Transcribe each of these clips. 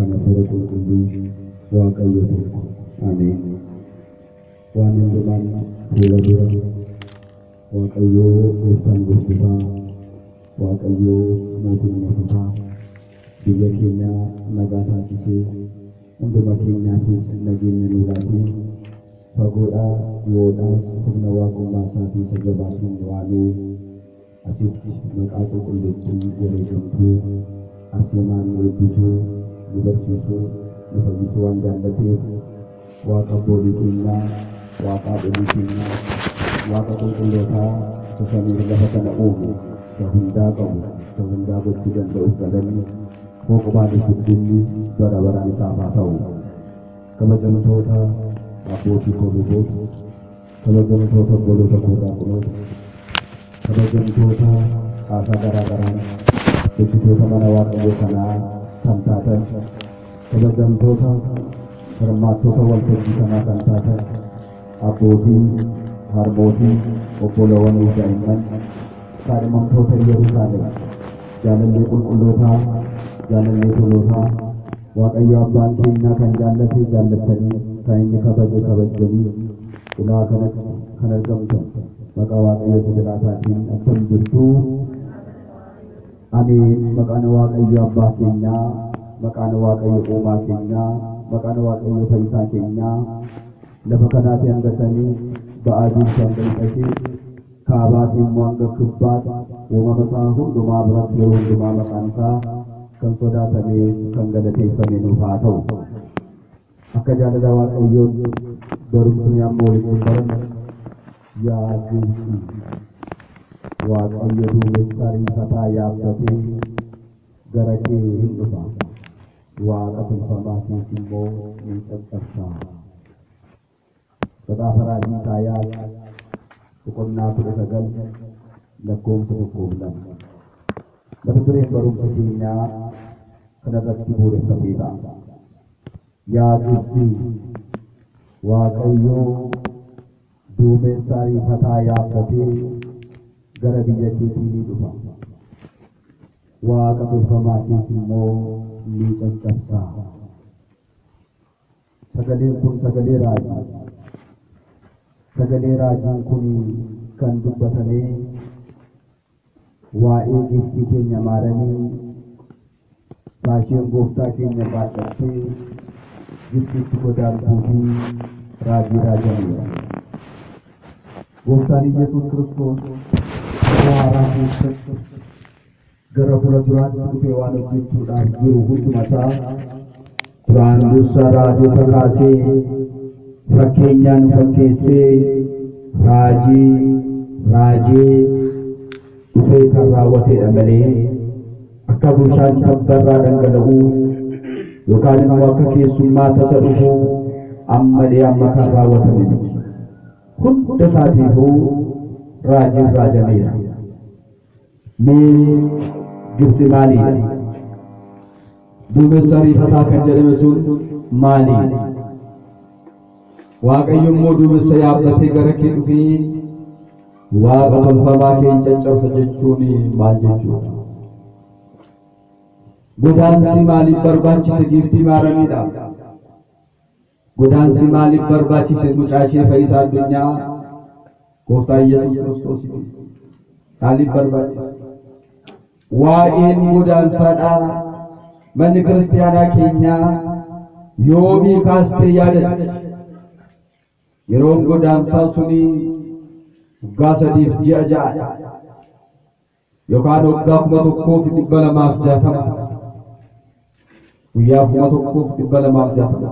kan Hafuura Qulqulluu Waaqayyo tokko. Ameen. Waan hundumaan fuula dura Waaqayyoo gooftaan gooftotaa, Waaqayyoo mootiin moototaa, biyya keenya nagaa taasisee hunduma keenyaafis nageenya nuu laatee fagoodhaa dhiyoodhaas humna waaqummaa isaatiin isa jabaatiin waamee asitti maqaa qulqulleettii wareegamtuu Arseemaan nu eebbisuu, nu barsiisuu, nu fayyisuu waan jaallateef Waaqa abboolii keenyaa, Waaqa haadholii keenyaa, Waaqa qulqullootaa isa samii lafa kana uume, isa hundaa qabu, isa hundaa gochuu danda'uuf galanni hooqubaan guddinni bara baraan isaaf haa ta'u. Kabajamtoota abbootii koo luboota, kabajamtoota obboloota koo daaqonoota, kabajamtoota caasaa garaa garaan hojjetoota mana Waaqayyoo kanaa kan taatan, kabajamtoota hirmaattota waltajjii kanaa kan taatan, abbootii, harmootii, obbolawwanii fi daa'imman, kaadhimamtoota Yerusaalem, jaalallee qulqullootaa, jaalallee tolootaa, Waaqayyo abbaan keenyaa kan jaallate jaallattanii, kan inni kabaje kabajjanii, ulaa kanatti kan argamtan maqaa Waaqayyo isa jiraataatiin akkam jirtu? Ameen. Maqaan Waaqayyo abbaa keenyaa, maqaan Waaqayyo uumaa keenyaa, maqaan Waaqayyo fayyisaa keenyaa, lafa kanaatii hanga samii, ba'aa biiftuu hanga lixasee, kaabaatii immoo hanga kibbaatti, uumama isaa hundumaa biratti yeroo hundumaa maqaan isaa kan sodaatamee kan galateeffame nuuf haa ta'u. Akka jaalala Waaqayyoon barumsi amma walitti barannu yaa Gibxi, Waaqayyo duumessa ariifataa yaabbatee gara kee hin dhufa. Waaqa tolfamaa kees immoo ni caccabsa. Macaafa Raajii Isaayaas boqonnaa 19 lakkoofsa 1 fi 2. Mata dureen barumsa keenyaa kanarratti bu'uureffatee ta'a. Yaa Gibxi, Waaqayyo duumessa ariifataa yaabbatee gara biyya keetii ni dhufa. Waaqa tolfamaa kees immoo ni caccabsa. Sagaleen kun sagalee raajii. Sagalee raajiin kun kan dubbatamee waa'ee giiftii keenya Maariyamii baasheen gooftaa keenya baadhattee Gibxitti godaantuu fi raajii raajameera. Gooftaan Iyyasuus Kiristoos kakuu haaraa keessatti gara fuula duraatti dhufee waan hojjechuudhaaf jiru hundumasaa duraan dursa raajota kaasee fakkeenyaan fakkeessee raajii raajee dhufee kan raawwateedha malee akka bishaan tabbarraa dhangala'uu yookaan immoo akka keessummaa tasa dhufuu ammalee amma kan raawwatame miti. Hunda isaatiifuu raajiin raajameera. Mee Gibxi maaliidha? Duumessa ariifataa kan jedhame sun maaliidha? Waaqayyo immoo duumessa yaabbatee gara kee dhufee waaqa tolfamaa kee hin caccabsa jechuun maal jechuudha? Godaansi maaliif barbaachise giiftii Maaramiidhaaf? Godaansi maaliif barbaachise mucaa ishee fayyisaa addunyaa gooftaa Iyyasuus Kiristoosiif? Maaliif barbaachise? Waa'een godaansaadhaa manni kiristaanaa keenyaa yoomii kaastee yaadatti? Yeroon godaansaa suni waggaa 3 fi ji'a 6 yookaan waggaa 1260, guyyaa 1260.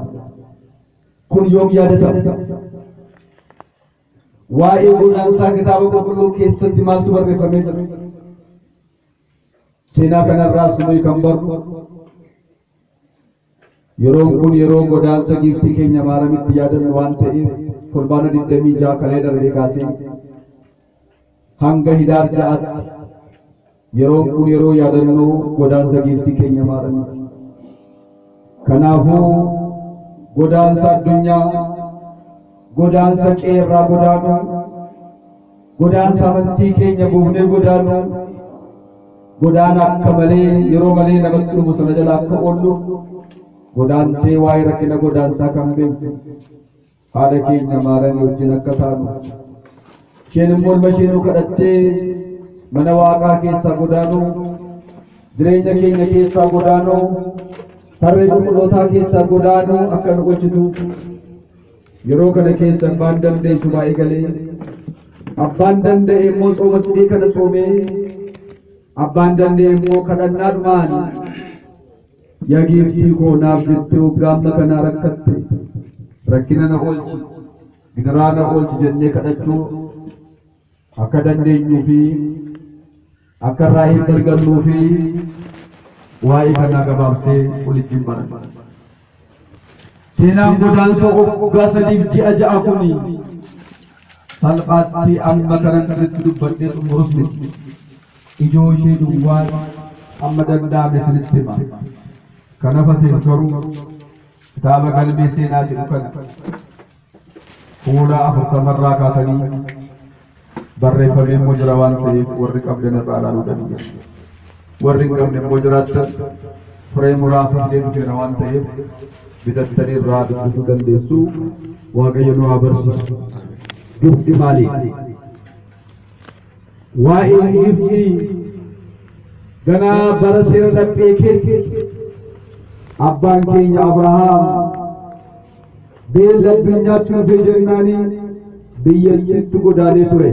Kun yoom yaadatama? Waa'ee godaansaa kitaaba qulqulluu keessatti maaltu barreeffamee jira? Seenaa kanarraas nuyi kan barru yeroon kun yeroo godaansa giiftii keenya Maaramitti yaadannu waan ta'eef Fulbaana 26 kalee darbee kaasee hanga Hidaar 6tti yeroon kun yeroo yaadannoo godaansa giiftii keenya Maaramitti. Kanaafuu godaansa addunyaa, godaansa qeerraa godaanuu, godaansa amantii keenya buufnee godaanuu, godaana akka malee yeroo malee namatti dhufu sana jala akka oollu Godaantee waa'ee rakkina godaansaa kan beektu haadha keenya Maariyaamii wajjin akka taanu, isheen immoo ilma ishee nu kadhattee mana waaqaa keessaa godaanuu, jireenya keenya keessaa godaanuu, tarree qulqullootaa keessaa godaanuu akka nu gochitu, yeroo kana keessa abbaan danda'e baay'ee galee, abbaan danda'e immoo tsooma sidii kana tsoomee, abbaan danda'e immoo kadhannaadhumaan yaa giiftii koo naaf jettee waggaa amma kanaa rakkatte, rakkina na oolchi, gidiraa na oolchi jennee kadhachuu akka dandeenyuu fi akka irraa hin argannuu fi waa'ee kanaa gabaabsee walitti hin baran. Seenaan godaansa waggaa 3 ji'a 6 kuni salphaatti amma kanan irratti dubbadhee xumurus miti. Ijoo ishee duwwaa amma danda'ame isinitti hima. Kana fateef garuu kitaaba galmee seenaa jedhu kana fuula 40 kaasanii barreeffamee immoo jira waan ta'eef warri qabdan irraa ilaaluu dandeessu. Warri hin qabne immoo jiraattan firee muraasa fidee dhufeera waan ta'eef bitattanii irraa dubbisuu dandeessu. Waaqayyo nu haa barsiisu. Gibxi maali? Waa'een Gibxi ganaa bara seera laphee keessa abbaan keenya Abrahaam beela addunyaatti dhufee jennaanii biyyattiitti godaanee ture.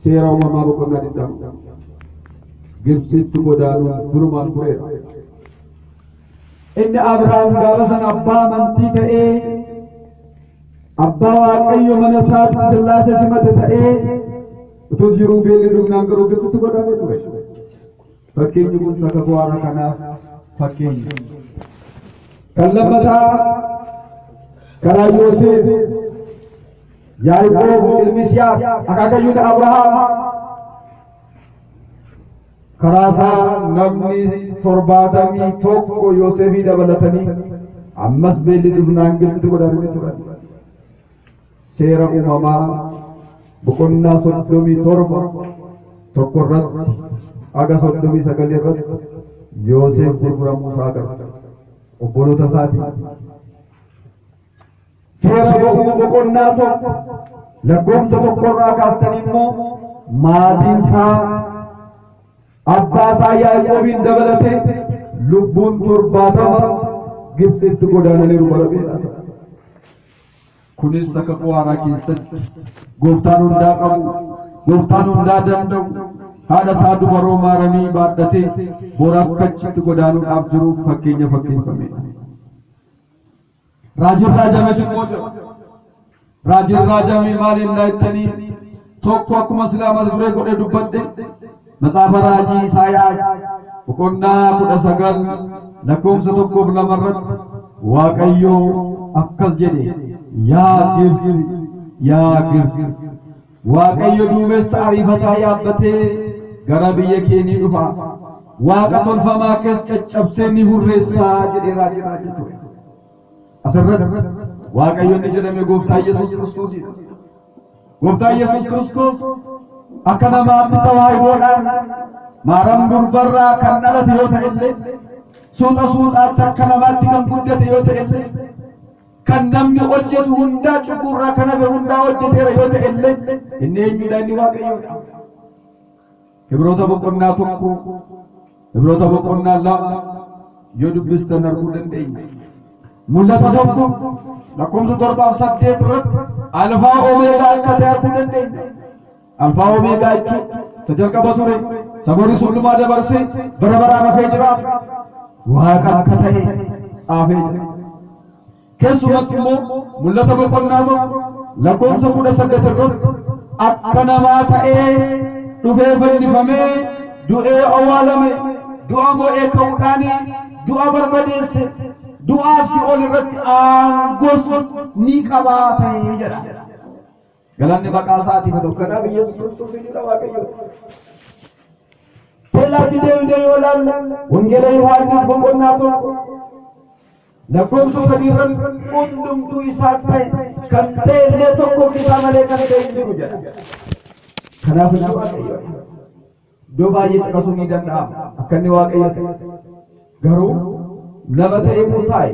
Seera uumamaa boqonnaa 20. Gibxitti godaanuun durumaan tureera. Inni Abrahaam gaafa sana abbaa amantii ta'ee, abbaa Waaqayyo mana isaatti Sillaasee simate ta'ee utuu jiruu beelli dhufnaan garuu Gibxitti godaanee ture. Fakkeenyi kun kakuu haaraa kanaaf fakkeenya. Kan lammataa karaa Yoosef, Yaaqoob ilmi Yisihaaq akaakayyuun Abrahaam karaa isaa namni 71 Yoosefii dabalatanii ammas beelli dhufnaan Gibxitti godaananii turan. Seera uumamaa boqonnaa 37 1 irratti haga 39 irratti Yoosef gurguramuu isaa agarra. Obboloota isaatii. Seera ba'uu boqonnaa 1 lakkoofsa 1 irraa kaastanii immoo maatiin isaa abbaa isaa Yaaqoobiin dabalatee lubbuun 70 Gibxitti godaananiiru bara beelaa. Kunis akka haaraa keessatti gooftaan hundaa qabu, gooftaan hundaa danda'u, haadha isaa dubaroo Maaramii baadhatee bora akka achitti godaanuudhaaf jiruuf fakkeenya fakkeeffamedha. Raajiin raajames immoo jira. Raajiin raajamee maal ennaa jettanii tokko akkuma silaa mata duree godhee dubbadhe Matsaafa raajii Isaayaas boqonnaa 19 lakkoofsa 1 fi 2 irratti Waaqayyo akkas jedhe, yaa Gibxi, yaa Gibxi, Waaqayyo duumessa ariifataa yaabbatee gara biyya kee ni dhufa, waaqa tolfamaa kees caccabsee ni hurreessaa jedhee raajii raajii ture. Asirratti Waaqayyo inni jedhame Gooftaa Yesuus Kiristoosidha. Gooftaa Yesuus Kiristoos akka namaatti tawaahidoodhaan Maariyaam durbarraa kan dhalate yoo ta'e illee, suuta suutaatti akka namaatti kan guddate yoo ta'e illee, kan namni hojjetu hundaa cubburraa kan hafe hundaa hojjeteera yoo ta'e illee, inni eenyudha? Inni Waaqayyoodha. Ibroota boqonnaa 1, Ibroota boqonnaa 2 yoo dubbistan arguu dandeenya. Mul'ata 1 lakkoofsa 7 fi 8 irratti Alfaa Omeegaa akka ta'e arguu dandeenya. Alfaa Omeegaa jechuun isa jalqaba ture, isa boris hundumaa dabarsee bara baraan hafee jiraatu Waaqa akka ta'e xaafee jira. Keessumatti immoo mul'ata boqonnaa 1 lakkoofsa 18 irratti akka namaa ta'ee dhufee fannifamee du'ee awwaalame, du'a mo'ee ka'uudhaan du'a barbadeesse, du'aaf si'ool irratti aangoos ni qabaate jedha. Galanni maqaa isaatiif haa ta'u. Kanaaf Yesuus Kiristoos eenyudha? Waaqayyo. Teellaatti deemnee yoo ilaalle Wangeela Yohaannis boqonnaa 1 lakkoofsa 3 irratti hundumtuu isaa ta'e, kan ta'e illee tokko isaa malee kan ta'e hin jiru jedha. Kanaaf inni Waaqayyo. Iddoo baay'ee caqasuun ni danda'ama akka inni Waaqayyo ta'e. Garuu nama ta'ee murtaa'e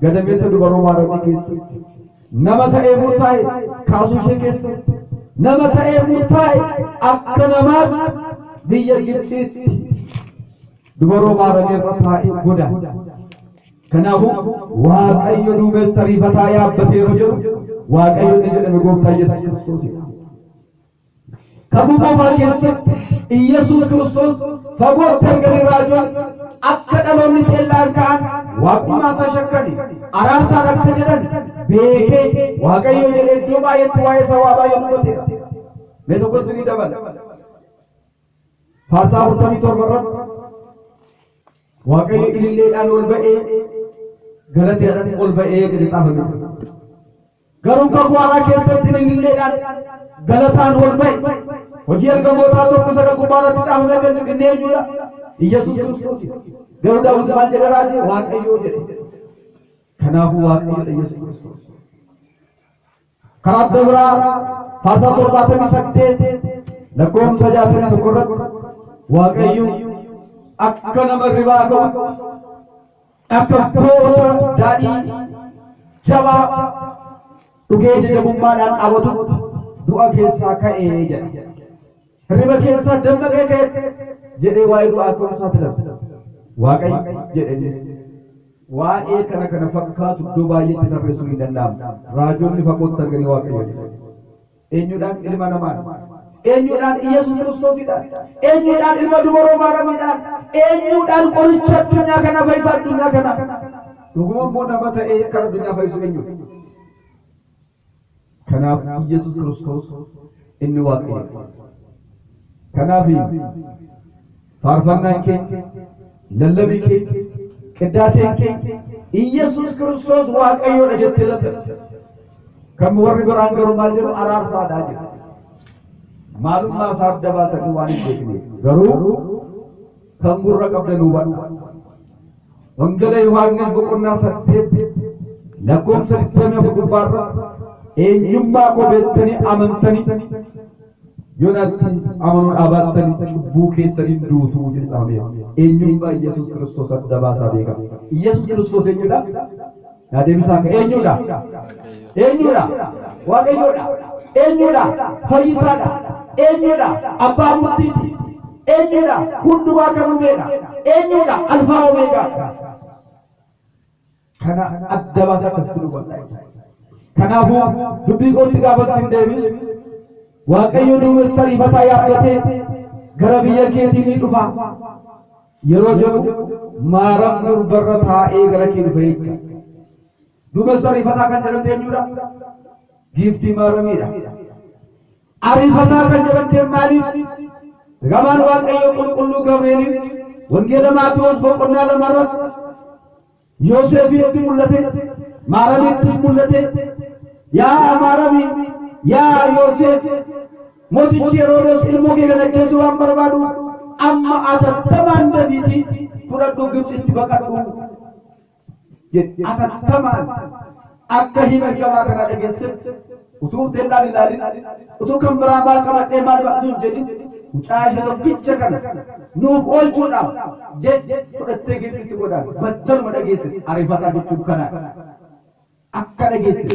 gadameessa dubaroo Maaramii keessatti, nama ta'ee murtaa'e kaasuu ishee keessatti, nama ta'ee murtaa'e akka namaatti biyya Gibxiitti dubaroo Maaramii irra taa'ee goda. Kanaafuu Waaqayyo duumessa ariifataa yaabbatee yeroo jedhu Waaqayyo inni jedhame gooftaa Yesuus Kiristoosidha. Kakuu moofaa keessatti Iyyasuus Kiristoos fagootti arganii raajoon akka dhaloonni teellaan ka'an waaqummaa isaa shakkani araarsaan akka jedhan beekee Waaqayyo jedhee iddoo baay'eetti waa'ee isaa waa baay'ee dubbateera. Mee tokkotti ni dabala. Faarsaa 47 irratti Waaqayyo ililleedhaan ol ba'ee galateedhaan ol ba'ee jedhee xaafame. Garuu kakuu haaraa keessatti ililleedhaan galataan ol ba'e. Hojii ergamootaa 1:9 gubbaarratti caafamee kan inni eenyudha? Iyyasuus Kiristoos. Garuu Daawit maal jedhe raajee? Waaqayyoo jedhe. Kanaafuu Waaqayyoodha Iyyasuus Kiristoos. Karaa adda biraa Faarsaa 78 lakkoofsa 61 irratti Waaqayyo akka nama ribaa ka'utti akka goota daadhii jabaa dhugee jajjabummaadhaan dhaabatutti du'a keessaa ka'ee jedha. Riba keessaa dammaqee ka'e jedhee waa'ee du'aa ka'umsaa filata. Waaqayyo jedhe waa'ee kana kana fakkaatu iddoo baay'eetti tarreessuun hin danda'amu. Raajoonni fagootti arganii Waaqayyo jedhe. Eenyuudhaan? Ilma namaan. Eenyuudhaan? Iyyasuus Kiristoosidhaan. Eenyuudhaan? Ilma dubaroo Maaramiidhaan. Eenyuudhaan? Qoricha addunyaa kana, fayyisaa addunyaa kana. Dhuguma immoo nama ta'ee kan addunyaa fayyisu eenyu? Kanaaf Iyyasuus Kiristoos inni Waaqayyo. Kanaaf faarfannaan keenya, lallabii keenya, qiddaaseen keenya Iyyasuus Kiristoos Waaqayyoodha jettee lallabdi. Kan warri biraan garuu maal jedhu? Araarsaadhaa jedhu. Maalummaa isaa adda baasanii waan hin beekneef. Garuu kan gurra qabdan hubadha. Wangeela Yohaannis boqonnaa 8 lakkoofsa 24 gubbaarra eenyummaa koo beektanii amantanii yoo natti amanuu dhaabattanii cubbuu keessaniin duutuu jedhameera. Eenyummaa Iyyasuus Kiristoos adda baasaa beeka. Iyyasuus Kiristoos eenyudha? Naa deebisaa ka eenyudha? Eenyudha? Waaqayyoodha. Eenyudha? Fayyisaadha. Eenyudha? Abbaa murtiiti. Eenyudha? Hundumaa kan uumeedha. Eenyudha? Alfaa Omeegaa. Kana adda baasaa akkasitti hubadha. Kanaafuu dubbii kootti gaafa hin deebisu Waaqayyo duumessa ariifataa yaabbatee gara biyya keetii ni dhufa. Yeroo jedhu maaram durbarra taa'ee gara kee dhufa jecha. Duumessa ariifataa kan jedhamte eenyudha? Giiftii Maaramiidha. Ariifataa kan jedhamte maaliif? Ergamaan Waaqayyo qulqulluu Gabri'eeliin Wangeela Maatewos boqonnaa 2 irratti Yoosefitti mul'ate, Maaramittis mul'ate, yaa Maaramii, yaa Yoosef, mootichi Heroodis ilmoo kee kana ajjeesuu waan barbaadu amma atattamaan dafiitii fudhadhuu Gibxitti baqadhu jedhe. Atattamaan akka hima ergamaa kana dhageessetti utuu teellaan ilaalin, utuu kan biraa maal qabadhee maal baqsuun jedhin, mucaa ishee tokkicha kana nuuf oolchuudhaaf jecha fudhattee Gibxitti godhaan battaluma dhageesse. Ariifataa jechuun kana akka dhageesse.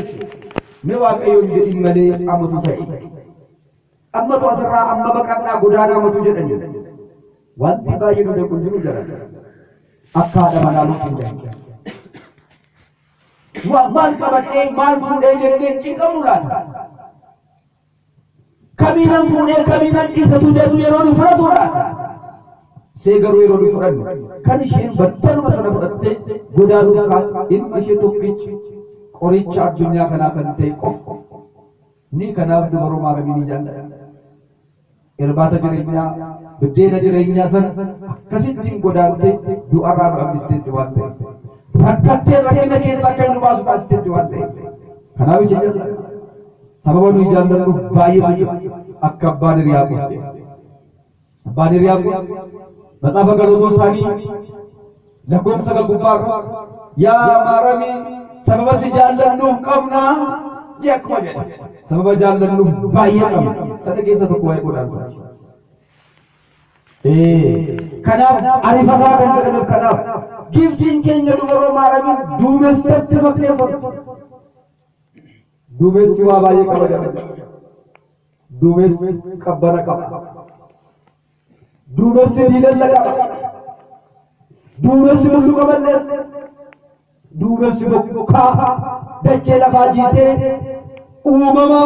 Mee Waaqayyoon jedhin malee amatu ta'e. Ammatu asirraa amma baqadhaa godaanaa amatu jedhani. Wanti baay'ee nu beeku jiru jira. Akka haadha manaa lubbuu jira. Maal qabadhee maal fuudhee jennee cinqamnu laata? Kamiinan fuudhee kamiinan dhiisatu jedhu yeroo nu fudhatu laata? See garuu yeroo nu fudhannu kan isheen battaluma sana fudhattee godaanuuf kaatu ilma ishee tokkichi qoricha addunyaa kanaa kan ta'e qofa. Ni kanaaf dubaroo Maaramii ni jaallata. Irbaata jireenyaa, biddeena jireenyaa sana akkasittiin godaantee du'arraa nu hambisteetti waan ta'eef. Rakkattee rakkina keessaa kan nu baasu taasisteetti waan ta'eef. Kanaaf ishee jaallata. Sababa nuyi jaallannuuf baay'eetu jira. Akka abbaan Hiriyaaqos jedhe. Abbaan Hiriyaaqos Matsaafa Galootoo isaanii lakkoofsa 9 gubbaarra yaa Maaramii sababa si jaallannuuf qabnaa jee akkuma jedhe. Sababa jaallannuuf baay'ee qabna. Sana keessa tokko waa'ee godaansaa. Kanaaf ariifataa kan jedhameef kanaaf. Giiftiin keenya dubaroo Maaramiin duumessatti fakkeeffamti. Duumessi waa baay'ee qaba jedhama. Duumessi qabbana qaba. Duumessi diilalla qaba. Duumessi bulluqa balleessa. Duumessi bokkaa dachee lafaa jiisee uumama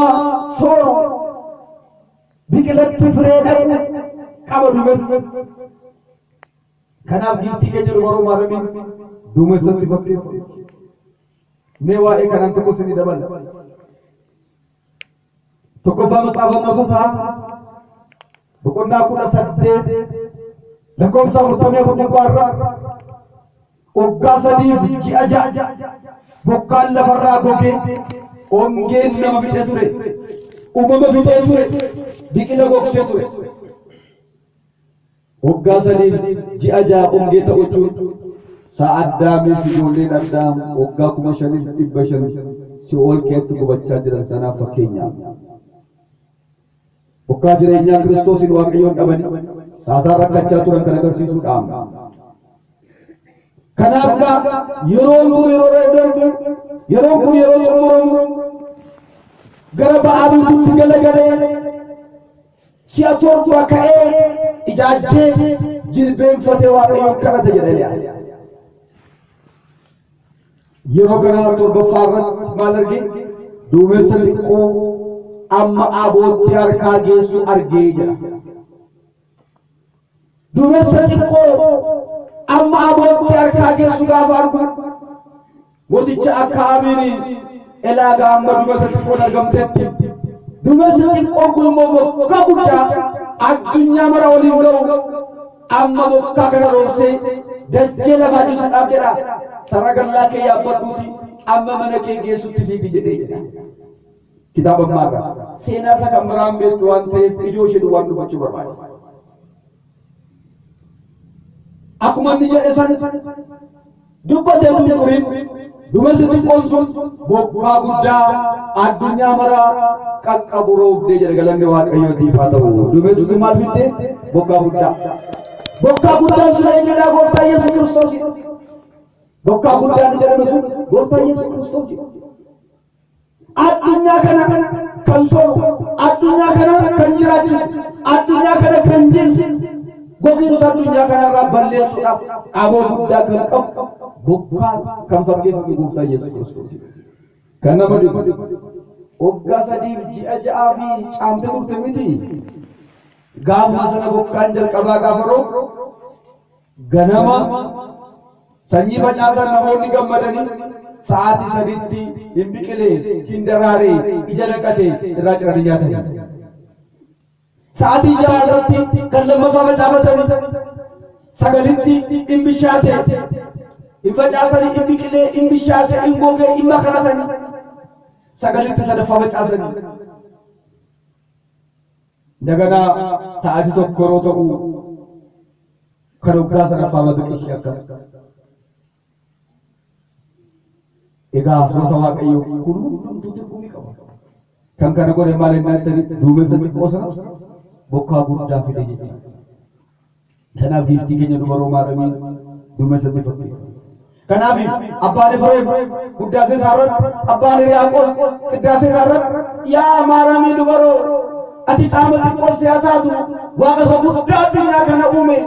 sooru biqilatti firee dhaqu qaba duumessi. Kanaaf giiftii keenya dubaroo Maaramiin duumessatti fakkeeffamti. Mee waa'ee kanaan tokko isinii dabala. Tokkoffaa Matsaafa Moototaa boqonnaa 18 lakkoofsa 44 gubbaarra waggaa 3 ji'a 6 bokkaan lafarraa gogee ongeen nama fixee ture, uumama fixee ture, biqila gogsee ture. Waggaa 3 ji'a 6 ongee ta'u jechuun sa'a Addaamii fi ijoolleen Addaam waggaa 5500 si'ool keessatti gubachaa jiran sanaaf fakkeenyaaf. Bokkaa jireenyaa Kiristoosiin Waaqayyoon dhabanii saasaan rakkachaa turan kan agarsiisuudha. Kanaaf gaa yeroon kun yeroo darbu, yeroon kun yeroo xumuramu gara ba'aa biiftuutti galagalee si'a 7 ka'ee ijaajjee jilbeenfatee Waaqayyoon kadhate jedha Eliyaas. Yeroo kana 7ffaa irratti maal arge? Duumessa xiqqoo amma abootti harkaa geessu argee jedha. Duumessa xiqqoo amma abootti harkaa geessu gaafa argu mooticha akka Abiin elaa gaama duumessa xiqqoon argamtetti. Duumessi xiqqoon kun immoo bokkaa guddaa addunyaa mara waliin ga'u amma bokkaa kana roobsee dachee lafaa jiisuudhaaf jedha. Saragallaa kee yaabbadhuuti amma mana kee geessutti fiigi jedhee jedha. Kitaaba ammaarraa seenaa isa kan biraan beektu waan ta'eef ijoo ishee duwwaan dubbachuu barbaada. Akkuma inni jedhe san dubbatee tun turin duumessi xiqqoon sun bokkaa guddaa addunyaa mara qaqqabu roobdee jedha. Galanni Waaqayyootiif haa ta'u. Duumessi sun maal fidde? Bokkaa guddaa. Bokkaa guddaan sun eenyudha? Gooftaa Yesuus Kiristoos. Bokkaa guddaan jedhame sun Gooftaa Yesuus Kiristoos. Addunyaa kana kan sooru, addunyaa kana kan jiraachisu, addunyaa kana kan jiru, gogiinsa addunyaa kanarraa balleessuudhaaf aboo guddaa kan qabu bokkaa kan fakkeeffame Gooftaa Yesuus Kiristoos. Kan nama dhibu waggaa 3 ji'a 6 fi caamte turte miti. Gaafuma sana bokkaan jalqabaa gaafa roobu ganama sanyii facaasan namoonni gammadanii sa'aatii 3tti hin biqilee, hin daraaree, ija naqatee irraa ciranii nyaatanii. Sa'aatii 6 irratti kan lammaffaa facaafatanii 9tti hin bishaate, hin facaasanii, hin biqilee, hin bishaate, hin gogee, hin makaratanii 9tti sadaffaa facaasanii. Daganaa sa'aatii 1 yeroo ta'u kan waggaa sadaffaa biqilchee akkas. Egaa firoota Waaqayyoo kun hundumtuu tirgumii qaba. Kan kana godhe maal ennaa jettanii duumessa xiqqoo sana bokkaa guddaa fide jechuudha. Kanaaf giiftii keenya dubaroo Maaramiin duumessatti fakkeeffama. Kanaaf abbaan Efreem qiddaasee isaa irratti, abbaan Hiriyaaqoos qiddaasee isaa irratti, yaa Maaramii dubaroo ati qaama xiqqoo si'a taatu Waaqa isa guddaa addunyaa kana uume,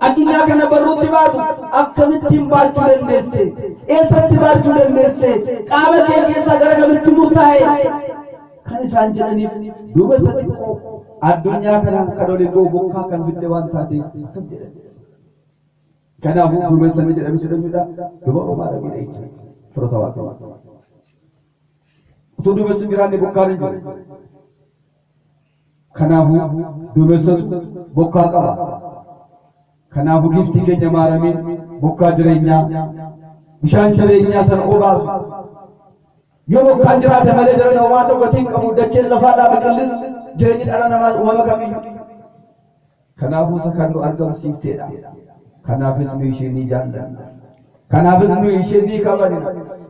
addunyaa kana barruutti baatu akkamittiin baachuu dandeesse? Eessatti baachuu dandeesse? Qaama kee keessaa gara kamitti murtaa'e? Kan isaan jedhaniif duumessa xiqqoo addunyaa kana kan olii ga'u bokkaa kan fidde waan taateef akkas jedhan. Kanaafuu duumessa inni jedhame sun eenyudha? Dubaroo Maaramiidha jechuudha. Firoota Waaqayyoo. Utuu duumessi hin jiraanne bokkaan hin jiru. Kanaafuu duumessatu bokkaa qaba. Kanaafuu giiftii keenya Maaramiin bokkaa jireenyaa, bishaan jireenyaa sana obaasu. Yoo bokkaan jiraate malee jara homaa tokko gatii hin qabu, dacheen lafaadhaa biqillis jireenyi dhala namaa uumama kamiyyuu. Kanaafuu isa kan nu argamsiifteedha. Kanaafis nu ishee ni jaallanna. Kanaafis nu ishee ni kabajna.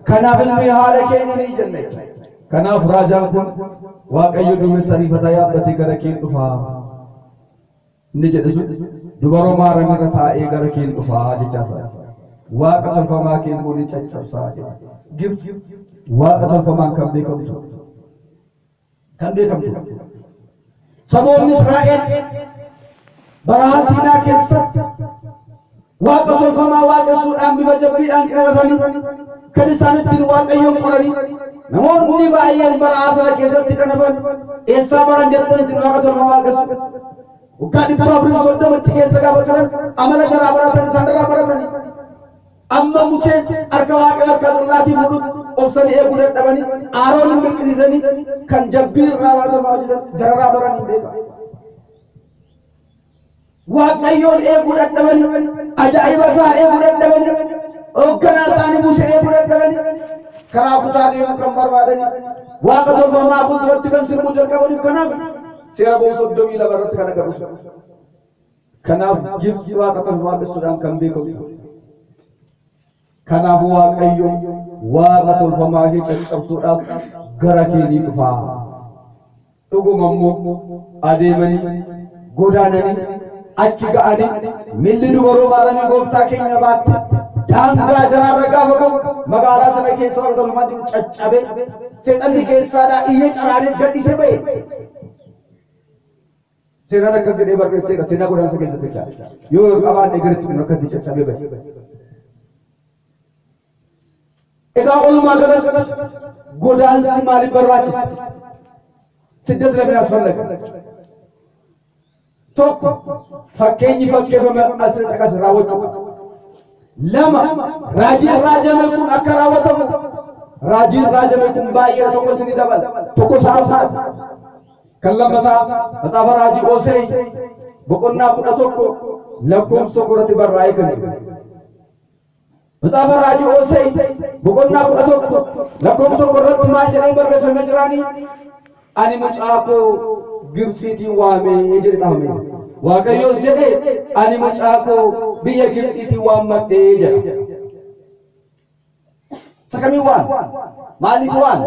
Kanaafis nu haadha keenya ni jenna jechuudha. Kanaaf raajaan kun Waaqayyo duumessa ariifataa yaabbatee gara kee dhufaa. Inni jedhe sun dubaroo Maaramirra taa'ee gara kee dhufaa jechaa isaati. Waaqa tolfamaa kee immoo ni caccabsaa jedha. Gibxi waaqa tolfamaan kan beekamtu. Kan beekamtu. Saboonni Israa'el Baraha Siinaa keessatti waaqa tolfamaa waaqessuudhaan bifa jabbiidhaan qiraratanii kan isaan ittiin Waaqayyoon qoranii, namoonni baay'een baraha sana keessatti kan hafan eessaa baran jettan isin waaqa tolfamaa waaqessu? Waggaa 430tti keessa gaafa turan amala jaraa baratan, isaan irraa baratanii. Amma Museen harka Waaqayyo harka tsillaatii fuudhutti obsanii eeguu dadhabanii, Aaroon hin mirqisiisanii kan jabbii irraa waaqa tolfamaa hojjetan jararraa baranii beeka. Waaqayyoon eeguu dadhabanii, ajaa'iba isaa eeguu dadhabanii, hoogganaa isaanii Musee eeguu dadhabanii, karaa kutaa deemuu kan barbaadanii, waaqa tolfamaa fuulduratti kan sirbuu jalqabaniif. Kanaaf seera ba'uu 32 irratti kan agarru. Kanaaf Gibxi waaqa tolfamaa waaqessuudhaan kan beekamtu. Kanaaf Waaqayyo waaqa tolfamaa ishee caccabsuudhaaf gara kee ni dhufa. Dhuguma immoo adeemanii godaananii achi ga'anii, milli dubaroo Maaramii gooftaa keenya baatte daangaa jaraarra gaafa ga'u, magaalaa sana keessa waaqa tolfamaan jiru caccabe, seexanni keessaadhaa iyyee caraanee gadhiisee ba'e. Seenaan akkas jedhee barreesseera seenaa godaansa keessatti jecha. Yoo yeroo qabaanne garitti kun akkatti caccabee ba'e. Egaa walumaa galatti godaansi maaliif barbaachisa? ስደት ለምን አስፈለገ? Tokko, fakkeenyi fakkeeffame asirratti akkas raawwachuu qaba. Lama, raajiin raajame kun akka raawwatamu. Raajiin raajame kun baay'ee, tokko isinii dabala. Tokko saafnaati. Kan lammataa Matsaafa Raajii Oosee boqonnaa 11 lakkoofsa 1 irratti barraa'ee kan jiru. Matsaafa Raajii Oosee boqonnaa 11 lakkoofsa 1 irratti maal jedhee barreeffamee jiraanii? "Ani mucaa koo Gibxiitiin waamee" jedhe xaafame. Waaqayyoos jedhee, "Ani mucaa koo biyya Gibxiitiin waammadhee" jedha. Isa kamiin waan? Maaliif waan?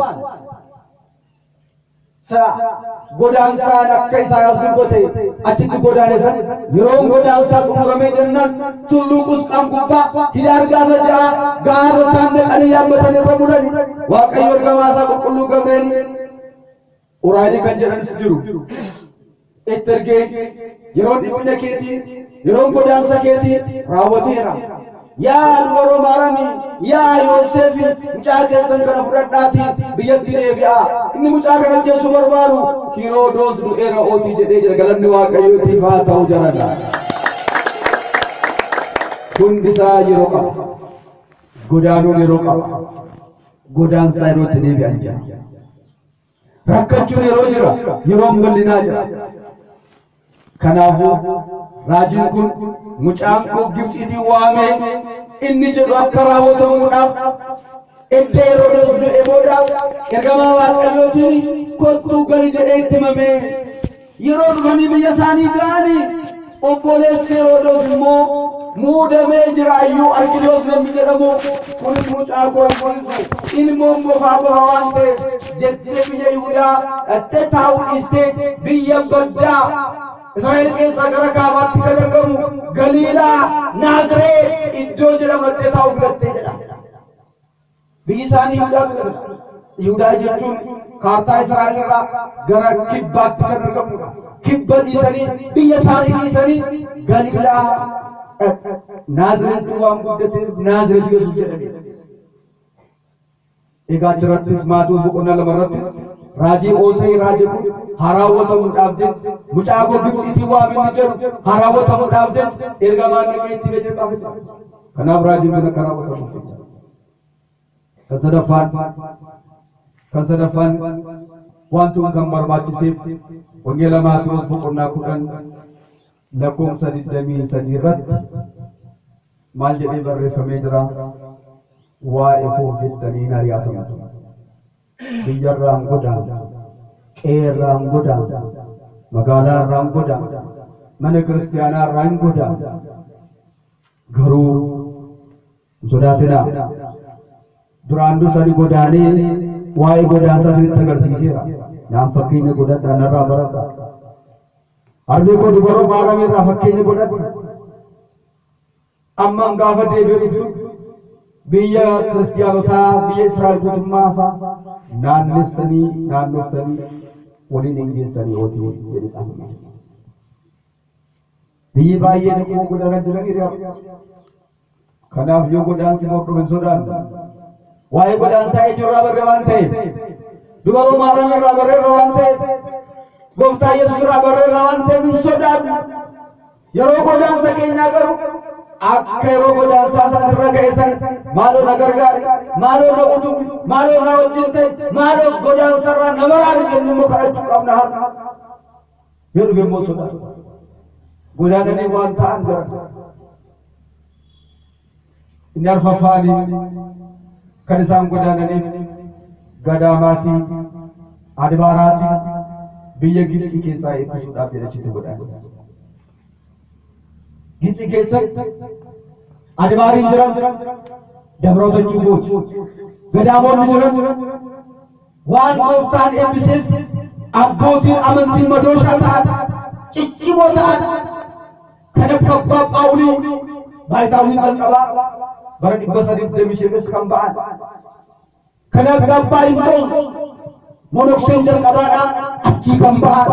Sa godaansaan akka Isaayyaas dubbate achitti godaane san, yeroon godaansaa xumuramee jennaan, tulluu Qusqaan gubbaa Hidaar gaafa 6 gaara isaan dhaqanii yaabbatan irra bulani, Waaqayyo ergamaa isaa qulqulluu Gabreelii, Uraayilii kan jedhanis jiru, itti ergee, "Yeroon dhiphina keetii, yeroon godaansa keetii raawwateera. Yaa dubaroo Maaramii, yaa Yoosefi, mucaa keessan kana fudhadhaatii biyyatti deebi'aa. Inni mucaa kana ajjeesuu barbaadu Hiroodoos du'eera ootii" jedhee jira. Galanni Waaqayyootiif haa ta'u jarana. Hundi isaa yeroo qaba. Godaanuun yeroo qaba. Godaansaa yeroo itti deebi'an jira. Rakkachuun yeroo jira. Yeroon bal'inaa jira. Kanaafuu raajiin kun mucaan koo Gibxiitiin waamee inni jedhu akka raawwatamuudhaaf, edda Herodos du'e booda ergamaa Waaqayyootiin "Kottuu gali" jedhee itti himamee, yeroo dhufanii biyya isaanii ga'anii, obboleessi Herodos immoo muudamee jira iyyuu, Arkiloos namni jedhamu kunis mucaa koo hin mul'isu, ilmoon bofaa bofa waan ta'eef jettee, biyya Yihudaa dhattee taa'uu dhiistee, biyya baddaa Israa'el keessaa gara kaabaatti kan argamu Galiilaa Naaziree iddoo jedhamu dhattee taa'uu filattee jedha. Biyyi isaanii Yihudaa ture. Yihudaa jechuun kaartaa Israa'el irraa gara kibbaatti kan argamudha. Kibba dhiisanii, biyya isaanii dhiisanii, Galiilaa Naazireetti waan guddateef Naazireet Yesuus jedhame. Egaa achirrattis Maatewos boqonnaa 2 irrattis raajii Oosee raajii kun haa raawwatamuudhaaf jecha, mucaa koo Gibxiitii waaminni jedhu haa raawwatamuudhaaf jecha, ergamaan dhaqee itti beekee xaafe. Kanaaf raajiin kun akka raawwatamuuf jecha. Kan sadaffaan wanti kun kan barbaachiseef Wangeela Maatewos boqonnaa 10 lakkoofsa 23 irratti maal jedhee barreeffamee jira? Waa'ee koo jettanii hin ari'atamtu. Biyyarraan godaantu, qe'eerraan godaantu, magaalaarraan godaantu, mana kiristaanaarraa hin godaantu. Garuu hin sodaatinaa. Duraan dursanii godaanee waa'ee godaansaa isinitti agarsiiseera. Naan fakkeenya godhadhaa, narraa baradhaa. Harmee koo dubaroo Maaramii irraa fakkeenya godhadha. Ammaan gaafa deebi'ee dhuftu Biyya kiristiyaanotaa biyya Israa'el guutummaa isaa naannessanii naannoftanii waliin hin geessanii ootii jedhe tsaafame. Biyyi baay'een immoo godaanan jiraniiru. Kanaaf yoo godaansi bor dhufe hin sodaannu. Waa'ee godaansaa eenyurraa barre waan ta'eef, dubaroo Maariyaam irraa barreerra waan ta'eef, gooftaa Yesuus irraa barreerra waan ta'eef hin sodaannu. Yeroo godaansa keenyaa garuu akka yeroo godaansaa isaas irra ga'e sana maaloo na gargaari, maaloo na utubi, maaloo na wajjin ta'e, maaloo godaansa irraa na baraari jennee immoo kadhachuu qabna har'a. Yoo dhufe immoo sodaannu. Godaananii waan ta'an jiran. Inni arfaffaanii kan isaan godaananiif gadaamaatii, adbaaraatii biyya Gibxii keessaa eebbisuudhaaf jedhachitti godaanan. Gibxii keessatti adbaariin jiran dabroota cubbuu, gadaamoonni jiran waan gooftaan eebbiseef abbootiin amantii madooshaa ta'an, ciccimoo ta'an kan akka abbaa Phaawulii baayitaawwiin jalqabaa bara 325 keessa kan ba'an, kan akka abbaa Intoons monokseen jalqabaadhaa achii kan ba'an,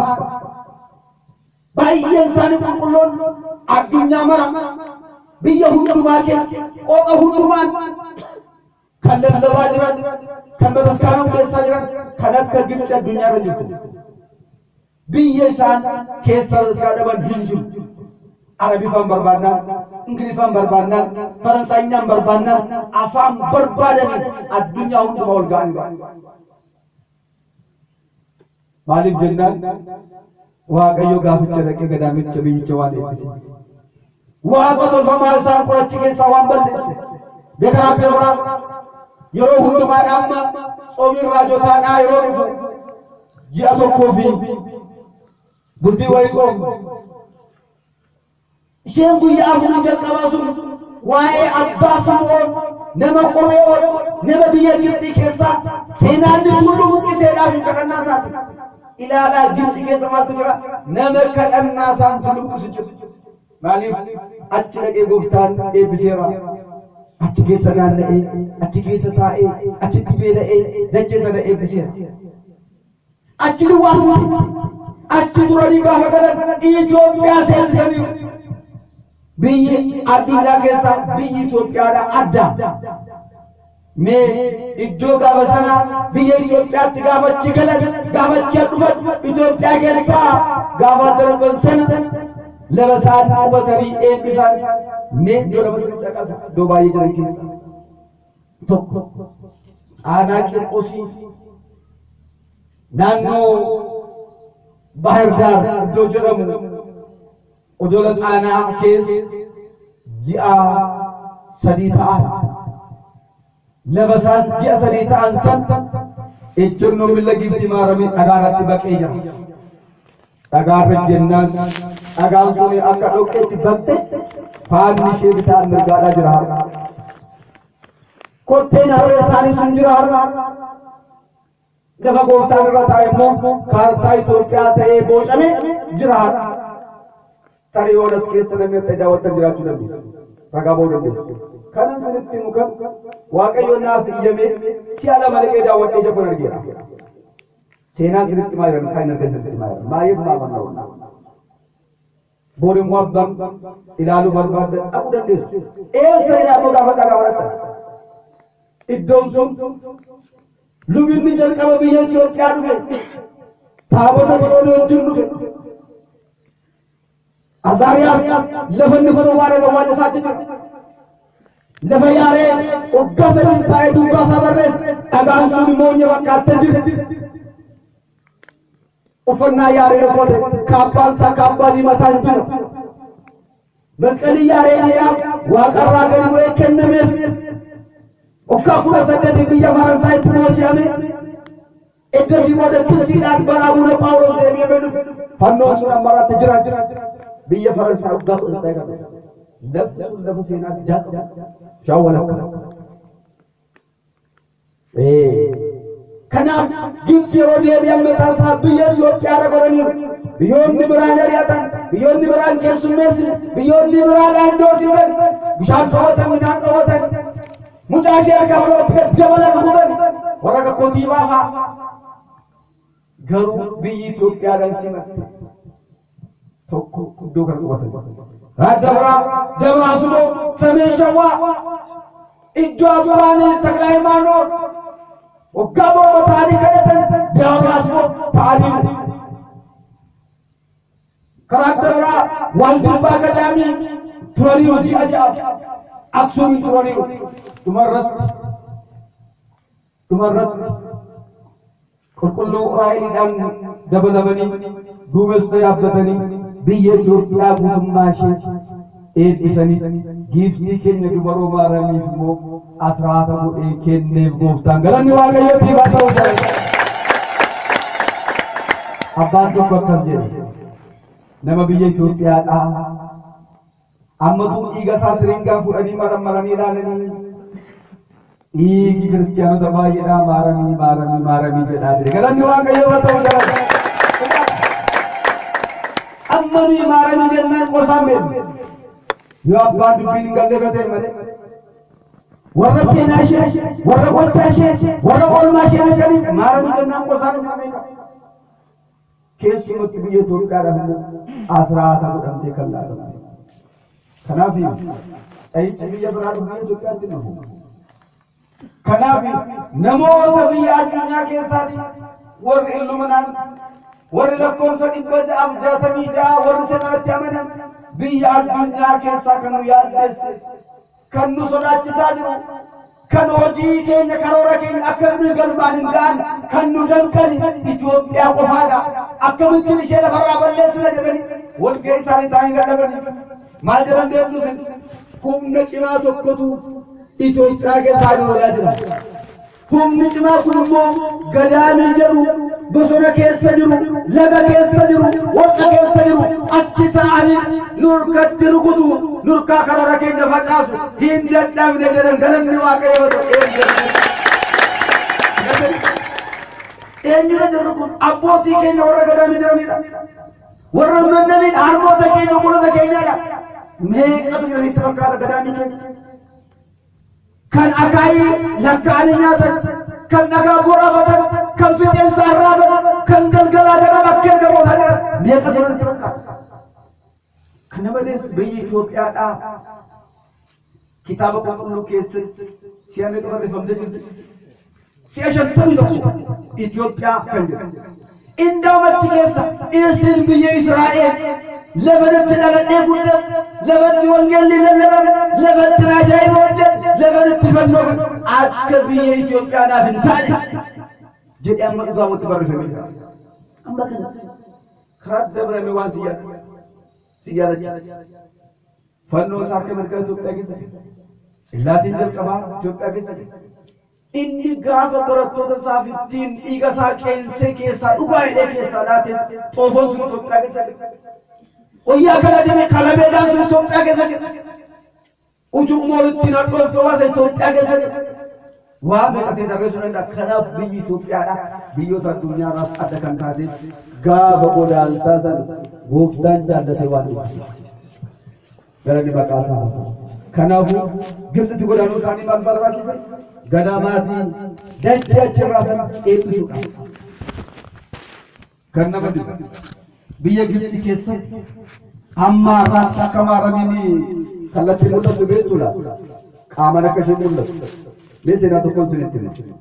baay'een isaanii qulqulloon addunyaa mara biyya hundumaa keessa qooqa hundumaan kan lallabaa jiran, kan bataskaana hundeessaa jiran, kan akka Gibxi addunyaa irra jirtu. Biyya isaan keessa bataskaana dhaban hin jiru. Arabifaan barbaannaan, Ingilifaan barbaannaan, Faransaayinaan barbaannaan, afaan barbaadanii addunyaa hundumaa ol ga'anii ba'an. Maaliif jennaan Waaqayyo gaaficha dhaqee gadaamicha biyyicha waan eebbise. Waaqa tolfamaa isaan qorachi keessaa waan balleesse. Beekaraa biraa yeroo hundumaan amma tsoomiin raajotaadhaa yeroo dhufu ji'a tokkoo fi bultii wayii tsoomu. Isheen guyyaa afurii jalqabaa sun waa'ee abbaa Simoon nama Qome'oon nama biyya Gibxii keessaa seenaan inni tulluu buqqiseedhaaf hin kadhannaa isaati. Ilaalaa Gibxii keessa maaltu jira? Nama kadhannaa isaan tulluu buqqisu jira. Maaliif achi dhaqee gooftaan eebbiseera. Achi keessa naanna'ee, achi keessa taa'ee, achitti beela'ee dachee sana eebbiseera. Achi duwwaas miti. Achi turanii gaafa galan Itoophiyaa seensisaniiru. Biyyi addunyaa keessaa biyyi Itoophiyaadhaa adda. Mee iddoo gaafa sanaa biyya Itoophiyaatti gaafa achi galan, gaafa achi dhufan Itoophiyaa keessaa gaafa darban sana lafa isaan qubatanii eebbisan mee iddoo lafa sana caqasa iddoo baay'ee jiran keessaa tokko Xaanaa Qirqosii naannoo Bahir Daar iddoo jedhamu odola Xaanaa keessa ji'a 3 ta'an. Lafa isaan ji'a 3 ta'an san ejjennoon miilla giiftii Maaramii dhagaa irratti baqee jira. Dhagaa irra jennaan dhagaan sun akka dhoqqeetti baqxe faanni ishee bitaan mirgaadhaa jira har'a. Kotteen harree isaanii sun jira har'a. Lafa gooftaan irra taa'e immoo kaartaa Itoophiyaa ta'ee bocamee jira har'a. Tarii yoon as keessa namni ta'e daawwattan jiraachuu dandeessu. Ragaa ba'uu dandeessu. Kanan sinitti himu kan Waaqayyo naaf iyyamee si'a lama dhaqee daawwadhee ija kun argeera. Seenaan sinitti himaa jiran kan hin argan sinitti himaa jiran. Baay'eetu maamanna'u. Bor immoo abbaan ilaaluu barbaaddan dhaquu dandeessu. Eessa jedhaa immoo gaafa dhagaa barattan. Iddoon sun lubinni jalqaba biyya Itoophiyaa dhufe taabota xiyoonii wajjin dhufe. Azaariyaas lafa inni kun waa'ee bawwaanni isaa achi jira. Lafa yaaree waggaa 3 taa'ee duukaa isaa barreesse dhagaan sun immoo nya fakkaattee jirti. Uffannaa yaaree uffate kaabbaan isaa kaabbaa diimataan jira. Masqalii yaareedhaa waaqarraa gadi bu'ee kennameef waggaa 18 biyya Faransaayitti booji'ame. Eddasii booda kissiidhaan bara Abuuna Phaawulos deebi'amee dhufe. Fannoon sun ammarratti jira. Biyya Faransaay waggaa 18 qabu. Lafti sun lafa seenaa addaa qabu. Bishaan walakkaa. Kanaaf Gibxi yeroo deebi'an mataa isaa biyya Itoophiyaa irra godhaniiru. Biyyoonni biraan ari'atan, biyyoonni biraan keessummeessin, biyyoonni biraan doorsisan, bishaan dhoowwatan, midhaan dhoowwatan. Mucaa ishee harkaa fudhatti dabalan guban warra akka kootiibaa fa'aa. Garuu biyyi Itoophiyaadhaan simatte tokko iddoo kana qubatan. Dabraa Dabraa Suboo Sameen Shawwaa iddoo abbaan Taklaa Hayimaanoot waggaa booba ta'anii kadhatan Daakaasmoo ta'aniiru. Karaa Dabraa Waaldibbaa Gadaamii turaniiru ji'a ja'aaf Aksuumiin turaniiru. Dhumarratti qulqulluu Uraa'eliidhaan dabalamanii duumessa yaabbatanii biyya Itoophiyaa guutummaa ishee eebbisanii giiftii keenya dubaroo Maaramiif immoo asraata godhee kenneef gooftaan galanni Waaqayyootiif haa ta'u jedhe. Abbaan tokko akkas jedhe nama biyya Itoophiyaadhaa ammatu dhiiga isaa siringaa fudhanii marammaranii ilaalanii dhiigi kiristiyaanota baay'eedhaa maaramii maaramii maaramii jedhaa jire. Galanni Waaqayyoof haa ta'u jedhe. Amma nuyi maaramii jennaan qosaan beeknu. Yoo abbaan dubbiin hin galle batee malee. Warra seenaa ishee, warra gochaa ishee, warra oolmaa ishee beekanii maaramii jennaan qosaan hin beekan. Keessumatti biyya Itoophiyaadhaaf immoo asraata godhamtee kan laatamte. Kanaaf dhahichi biyya biraa biyya Itoophiyaatti dhufu. Kanaaf namoota biyya addunyaa keessaati warri Illuminaan warri lakkoofsa 666 warri seenaatti amanan biyya addunyaa keessaa kan nu yaaddeesse kan nu sodaachisaa jiru kan hojii keenya karoora keenya akka nu galmaan hin ga'an kan nu danqan Itoophiyaa qofaadha. Akkamittiin ishee lafarraa balleessina jedhanii walga'ii isaanii taa'anii dadhabanii maal jedhan beektu isin humna cimaa tokkotu Itoophiyaa keessaa nu oolaa jira. Humni cimaa kun immoo gadaamii jedhu bosona keessa jiru, laga keessa jiru, holqa keessa jiru, achi taa'anii nurkatti rukutu, nurkaa karoora keenya facaasu, hin dadhabne jedhan galanni Waaqayyoo ta'e. Eenyudha jirru kun abbootii keenya warra gadaamii jiranidha. Warra mannaniidha, harmoota keenya, obboloota keenyaadha. Meeqatu jira sitti fakkaata gadaamii keessa? Kan akaayii lakkaa'anii nyaatan, kan dhagaa boraafatan, kan fixeensa arraaban, kan galgalaa ganama akka ergamootaa jiran meeqatu jira sitti fakkaata? Kana malees biyyi Itoophiyaadhaa kitaaba qulqulluu keessatti si'a meeqa barreeffamtee jirti? Si'a 51 Itoophiyaa kan jedhu. Indaamatti keessa isin biyya Israa'el lafanitti dhaladhee guddadhe, lafatti wangeelli lallabame, lafatti ajaa'iba hojjedhe, lafanitti fannoo akka biyya Itoophiyaa naaf hin taane jedhee amma dhugaamatti barreeffamee jira. Amma kana karaa dabrame waan si yaadachiisa. Fannoo isaa akka mirgaa Itoophiyaa keessa jira. Tsillaatiin jalqabaa Itoophiyaa keessa jira. Inni gaafa barattoota isaaf ittiin dhiiga isaa qeensee keessaa dhugaa hidhee keessaa laate xoofoon sun Itoophiyaa keessa jira. Wayyaa kana dime kalabeedhaan sun Itoophiyaa keessa jira. Ujummoon ittiin hadhooftuu hawaasa Itoophiyaa keessa jira. Waa meeqa ta'e tarreessuu danda'a. Kanaaf biyyi Itoophiyaadha. Biyyoota addunyaarraas adda kan taate gaafa godaansaa sana gooftaan jaallate waan dhufu. Galanni maqaa isaa haa ta'u. Kanaafuu Gibxitti godaanuu isaanii maal barbaachise? Gadamaatii dachee achirraa sana eebbisuudha. Kan nama dhibu biyya Gibxi keessatti hamma har'aatti akka maaramiin kallattii mul'atu beektuudha. Qaamaan akka isheen mul'atu. Mee seenaa tokkoon isinitti hima.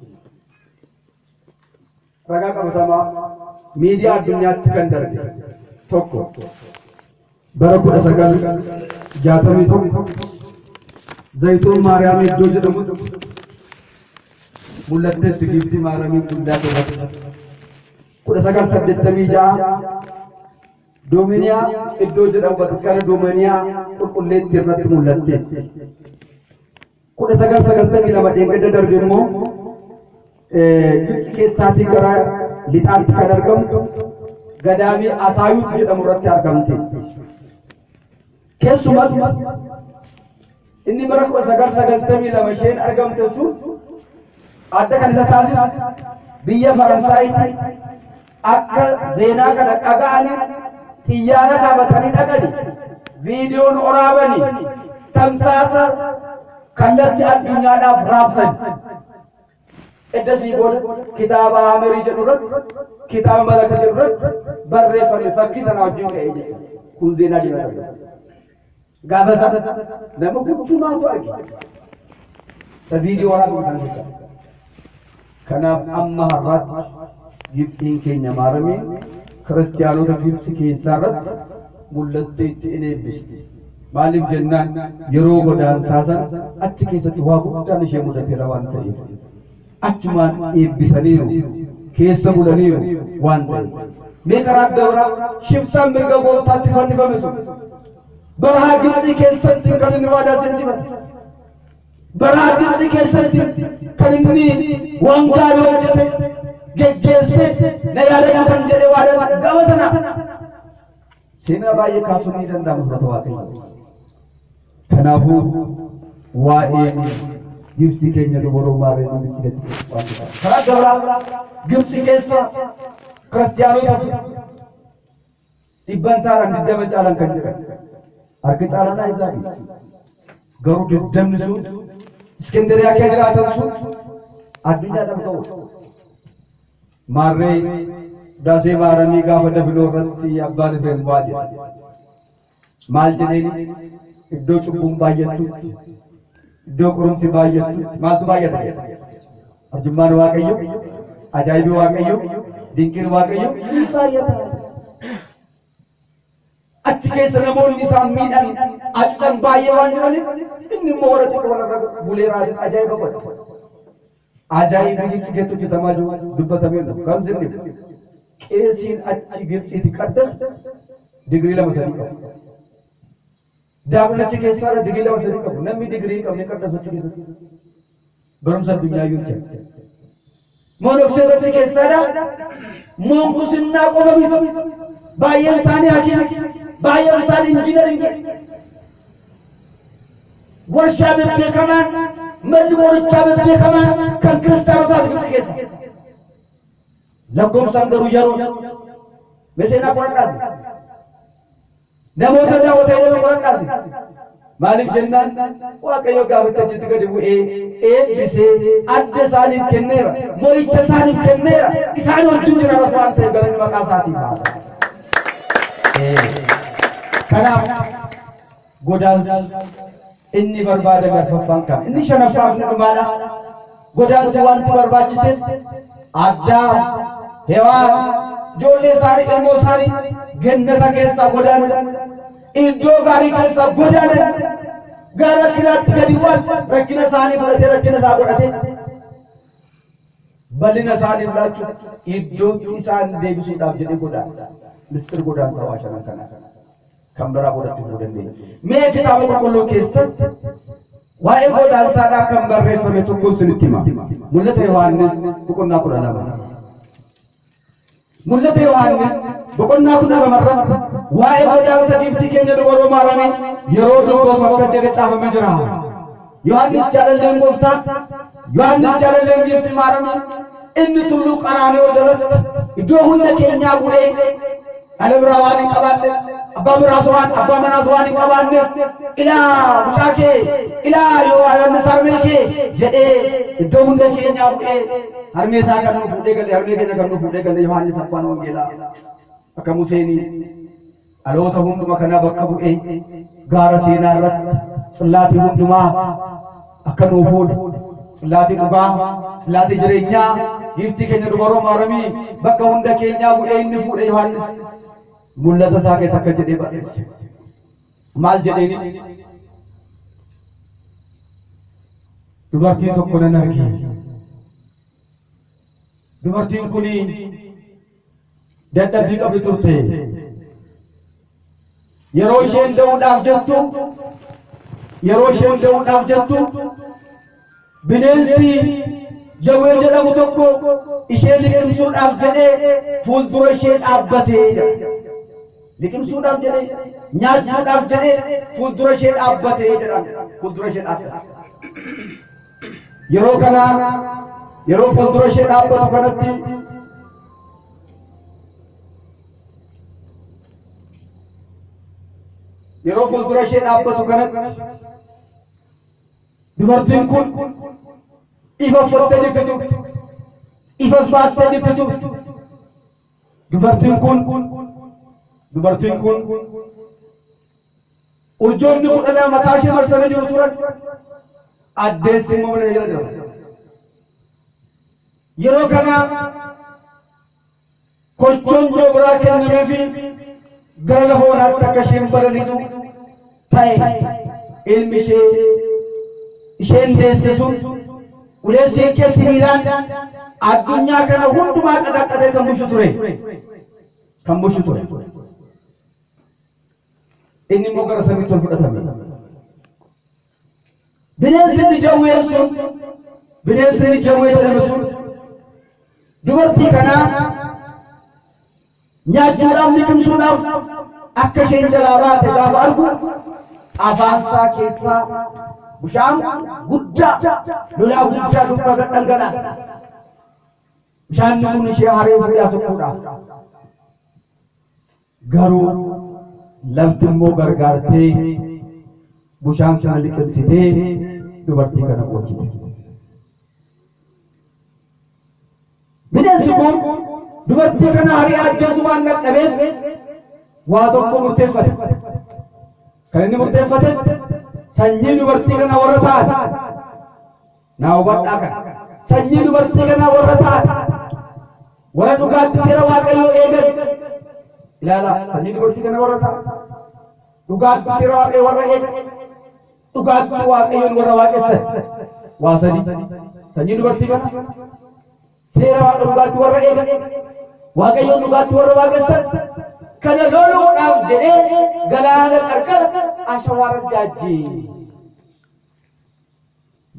Ragaa qabatamaa miidiyaa addunyaatti kan darbe tokko bara 1961 Zayituun Maariyaam iddoo jedhamutti mul'atteetti giiftii Maaramiin guddaa irratti. 1986 Doominiyaa iddoo jedhamu bataskaana Doominiyaa qulqulleetti irratti mul'atteetti. 1992 dheengadda darbe immoo Gibxi keessaatii gara lixaatti kan argamtu gadaamii Asaayuut jedhamu irratti argamte. Keessumatti inni bara 1992 isheen argamte sun adda kan isa taasisu biyya Faransaayitti akka zeenaa kana dhaga'anii xiyyaara dhaabatanii dhaqani viidiyoon waraabanii tamsaasa Kallattii addunyaadhaaf raabsan. Eddasii booda kitaaba Amirii jedhu irratti, kitaaba Malaka jedhu irratti barreeffame fakkii sana wajjin ka'ee jechuudha. Kun seenaa jira. Gaafa sana nama hundumaatu arge. Viidiyoo waraabuu kana jechuudha. Kanaaf amma har'aatti Gibxiin keenya maaramee kiristiyaanota Gibxi keessaa irratti mul'attee itti in eebbisti. Maaliif jennaan yeroo godaansaa sana achi keessatti waa guddaan ishee mudateera waan ta'eef. Achumaan eebbisaniiru, keessa bulaniiru waan ta'eef. Mee karaa adda biraa shiftaan mirga gooftaatti fannifame sun baraa Gibxii keessatti kan inni waadaa seensifate. Baraa Gibxii keessatti kan inni waan gaarii hojjete geggeesse na yaadadhu kan jedhe waadaa gama sana. Seenaa baay'ee kaasuun ni danda'ama fudhata Waaqayyo. Kanaafuu waa'een giftii keenya dubaroo maarree Gibxii keessatti waan ta'eef. Karaa gabraa Gibxii keessa kiristiyaanota 20% caalan kan jiran. Harki caalan Ahizaabi. Garuu 20 sun Iskindiriyaa keessa jiraatan sun addunyaadhaaf ga'u. Maarree daasee maaramii gaafa dabiloo irratti abbaan Efreem waa jedhe. Maal jedheeni iddoo cubbuun baay'attutti, iddoo qorumsi baay'attutti maaltu baay'ata jedhe. Arjummaan Waaqayyo, ajaa'ibi Waaqayyo, dinqiin Waaqayyo ni baay'ata. Achi keessa namoonni isaan miidhan acucan baay'ee waan jiraniif inni immoo warra xiqqoo warra bulee raajin ajaa'iba godha. Ajaa'ibi Gibxi keessatti hojjetamaa jiru dubbatamee jiru kan sirni qeesiin achi Gibxiiti qaddasu digirii 2 3 qabu. Daakun achi keessaa digirii 2 3 qabu. Namni digirii hin qabne qaddasu achi keessatti. Barumsa addunyaa iyyuu jira. Monokseen achi keessaadha. Moonkusinnaa qofa miti. Baay'een isaanii hakiima, baay'een isaanii injiinarii. Warshaa bebbeekamaan, manni qorichaa bebbeekamaan kan kiristaanotaati Gibxi keessa. Lakkoofsaan garuu yeroo meseenaa qoradhaasi. Namoota daawwata jedhame qoradhaasi. Maaliif jennaan Waaqayyo gaaficha achitti gadi bu'ee eebbisee adda isaaniif kenneera, mo'icha isaaniif kenneera, isaan wajjin jira waan ta'eef galanni maqaa isaatiif haa ta'u. Kanaaf godaansi inni barbaadame arfaffaan kana. Inni shanaffaan inni dhumaadha. Godaansi wanti barbaachiseef Addaam, Hewaan, ijoollee isaanii, ilmoo isaanii gannata keessaa godaanan. Iddoo gaarii keessaa godaanan. Gara rakkinaatti gadi bu'an, rakkina isaanii fudhatee rakkina isaa godhatee bal'ina isaaniif laachuuf iddootti isaan deebisuudhaaf jedhee godaana. Mistir godaansa waa shanan kana. Kan biraa godhachuu hin dandeenya. Mee kitaaba qulqulluu keessatti waa'ee godaansaadhaa kan barreeffame tokko isinitti hima. Mul'ata Yohaannis boqonnaa 12. Mul'ata Yohaannis boqonnaa 12 irratti waa'ee godaansa giiftii keenya dubaroo maaramii yeroo dubbatu akka jedhe caafamee jira. Yohaannis jaalalleen gooftaa, Yohaannis jaalalleen giiftii maaramii inni tulluu Qaraani'oo jalatti iddoo hunda keenyaa bu'ee dhala biraa waan hin qabaanneef, abbaa biraas waan abbaa manaas waan hin qabaanneef, ilaa mucaa kee, ilaa Yohaannis harmee kee jedhee iddoo hunda keenyaa bu'ee harmee isaa kan nu fuudhee gale, harmee keenya kan nu fuudhee gale Yohaannis abbaan wangeelaa akka Museenii dhaloota hunduma kanaa bakka bu'ee gaara seenaa irratti tsillaatii hundumaa akka nuu fuudhu, tsillaatii dhugaa, tsillaatii jireenyaa giiftii keenya dubaroo maaramii bakka hunda keenyaa bu'ee inni fuudhe Yohaannis mul'ata isaa keessa akka jedhee barreesse. Maal jedheeni? Dubartii tokko nan arge. Dubartiin kuni dadhabbii qabdi turte. Yeroo isheen da'uudhaaf jettu, yeroo isheen da'uudhaaf jettu bineensi jawwee jedhamu tokko ishee liqimsuudhaaf jedhee fuuldura ishee dhaabbatee jira. Liqimsuudhaaf jedhee, nyaachuudhaaf jedhee fuuldura ishee dhaabbatee jedhama. Fuuldura ishee dhaabbate. Yeroo kana yeroo fuuldura ishee dhaabbatu kanatti yeroo fuuldura ishee dhaabbatu kanatti Dubartiin kun ifa uffattee jirti turte. Ifas baattee jirti turte. Dubartiin kun urjoonni 12 mataa ishee marsanii jiru turan. Addeessi immoo mana jala jira. Yeroo kana kochoon joobiraa kennameefi gara lafa onaatti akka isheen balaliitu ta'e. Ilmi ishee isheen deesse sun ulee siinqee sibiilaan addunyaa kana hundumaa qaxaqqatee kan bushu ture. Kan bushu ture. Inni immoo gara samiitti ol fudhatame. Bineensi inni jawween sun, bineensi inni jawwee jedhame sun, dubartii kanaa nyaachuudhaaf, liqimsuudhaaf akka isheen jalaa baate gaafa argu, afaan isaa keessaa bishaan guddaa, lolaa guddaa duukaa gad dhangalaasa. Bishaan kun ishee haree furiyaa sokkuudhaaf. Garuu lafti immoo gargaartee bishaan sana liqimsitee dubartii kana oolchite. Bineensi kun dubartii kana haree ajjeesu waan dadhabeef waa tokko murteeffate. Kan inni murteeffates sanyii dubartii kana warra ta'an, naa hubadhaa kana, sanyii dubartii kana warra ta'an, warra dhugaatti seera Waaqayyoo eegan ilaala. Sanyii dubartii kana warra ta'an, dhugaatti seera Waaqayyoo warra eegan, dhugaatti Waaqayyoon warra waaqessan, waa sadi: sanyii dubartii kana, seera Waaqa dhugaatti warra eegan, Waaqayyoon dhugaatti warra waaqessan kana loluudhaaf jedhee galaana qarqara ashawaara jaajjee.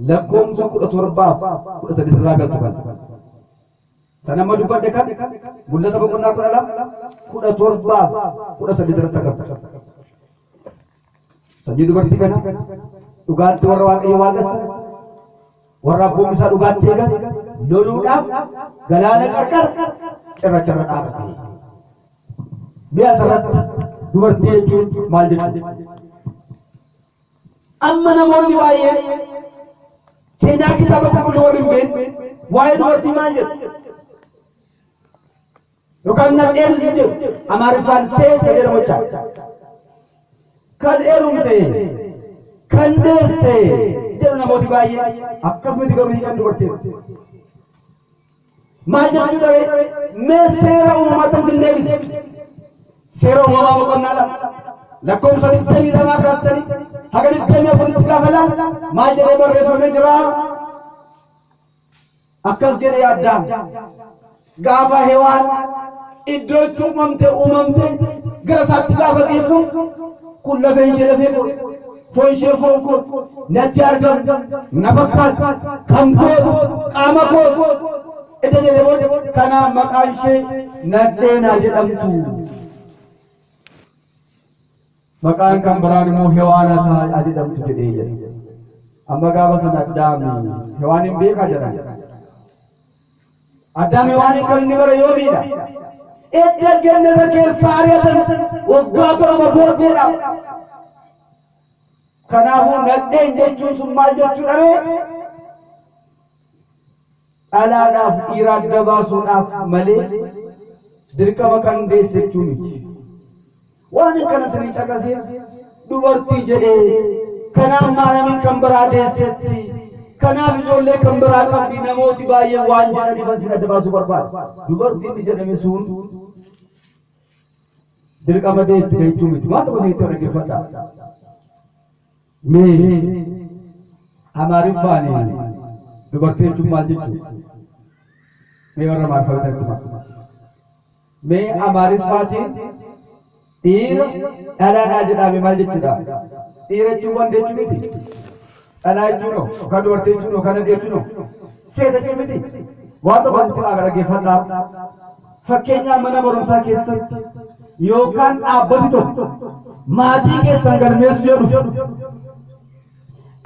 Lakkoomsa 17f 18 irraa galtu kan. Sana amma dubbadhe kan Mul'ata boqonnaa 12, 17f 18 irratti agartu. Sanyii dubartii kana, dhugaatti warra Waaqayyo waaqessan, warra abboon isaa dhugaatti eegan loluudhaaf galaana qarqara cirracha irra dhaabate. Mi'a asirratti dubartii jechuun maal jechuudha? Amma namoonni baay'een seenaa kitaaba qulqulluu warri hin beekne waa'ee dubartii maal jedhu? Yookaan nadheenis ni jedhu. Amaariffaan seeta jedhamu jecha. Kan heerumte, kan deesse jedhu namooti baay'een. Akkasumatti garuu hiikan dubartii. Maal jechuu dhabe? Mee seera uumamatti sin deebise. Seera uumamaa boqonnaa 2 lakkoofsa 22 kaastanii haga 24tti gaafa laalu maal jedhee barreeffamee jira? Akkas jedhee: Addaam gaafa Hewaan iddoo itti uumamte gara isaatti gaafa geeffamu, kun lafeen ishee lafee koo, foon ishee foon koo, natti argamu, na fakkaatu, kan koo, qaama koo edda jedhee booda, kanaaf maqaan ishee nadheenaa jedhamtu. Maqaan kan biraan immoo Hewaana ta'a jedhamtu jedhee jedhe. Amma gaafa sana Addaami Hewaan hin beekaa jedhan. Addaam Hewaaniin kan inni bara yoomiidha? Edda gannata keessaa ari'atan waggaa 7 booddeedha. Kanaafuu nadheen jechuun sun maal jechuudha ree? Dhalaadhaaf dhiira adda baasuudhaaf malee dirqama kan deesse jechuu miti. Waan akkana sirrii caqasee dubartii jedhee, kanaaf maalamin kan biraa deessetti, kanaaf ijoollee kan biraa qabdi namooti baay'een waan jedhaniif sin adda baasuu barbaada. Dubartiin jedhame sun dirqama deessite jechuu miti. Waan tokko isinitti dhaggeeffadhaa. Mee Amaariffaan dubartii jechuun maal jechuudha? Mee warra Amaariffaa bitanitti himaa. Mee Amaariffaatiin dhiira dhalaadhaa jedhame maal jechuudha? Dhiira jechuun wanta jechuu miti. Dhalaa jechuun hoo? Yookaan dubartii jechuun hoo? Kana jechuun hoo? Seeta jechuu miti. Waan tokko asitti haa dhaggeeffadhaa. Fakkeenyaaf, mana barumsaa keessatti yookaan dhaabbati tokko maatii keessan galmeessu yoo dhufu,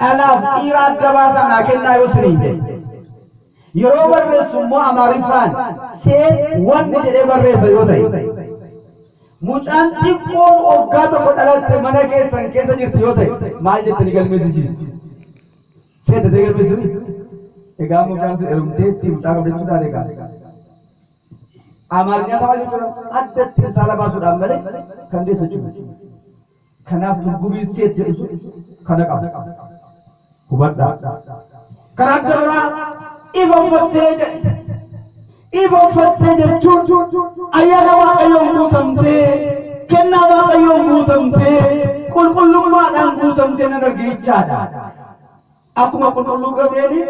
dhalaaf dhiira adda baasaa naa kennaa yoo isiniin jedhe, yeroo barreessu immoo Amaariffaan seet wanni jedhee barreessa yoo ta'e, mucaan xiqqoon waggaa 1 dhalatte mana keessan keessa jirti yoo ta'e, maal jettanii galmeessisiistu? Seeta galmeessanii egaa mucaan sun heerumteetti mucaa qabdachuu taate egaa. Amaarinya tapha jechuudha addatti saala baasuudhaan malee kan deessa jechuudha. Kanaaf turgumiin seet jedhu sun kana qaba. Hubadhaa. Karaa adda biraa ifa uffattee jedhe. Ifa uffattee jechuun ayyaana Waaqayyoon guutamtee, kennaa Waaqayyoon guutamtee, qulqullummaadhaan guutamtee nan argichaadha. Akkuma qulqulluu Gabri'eelii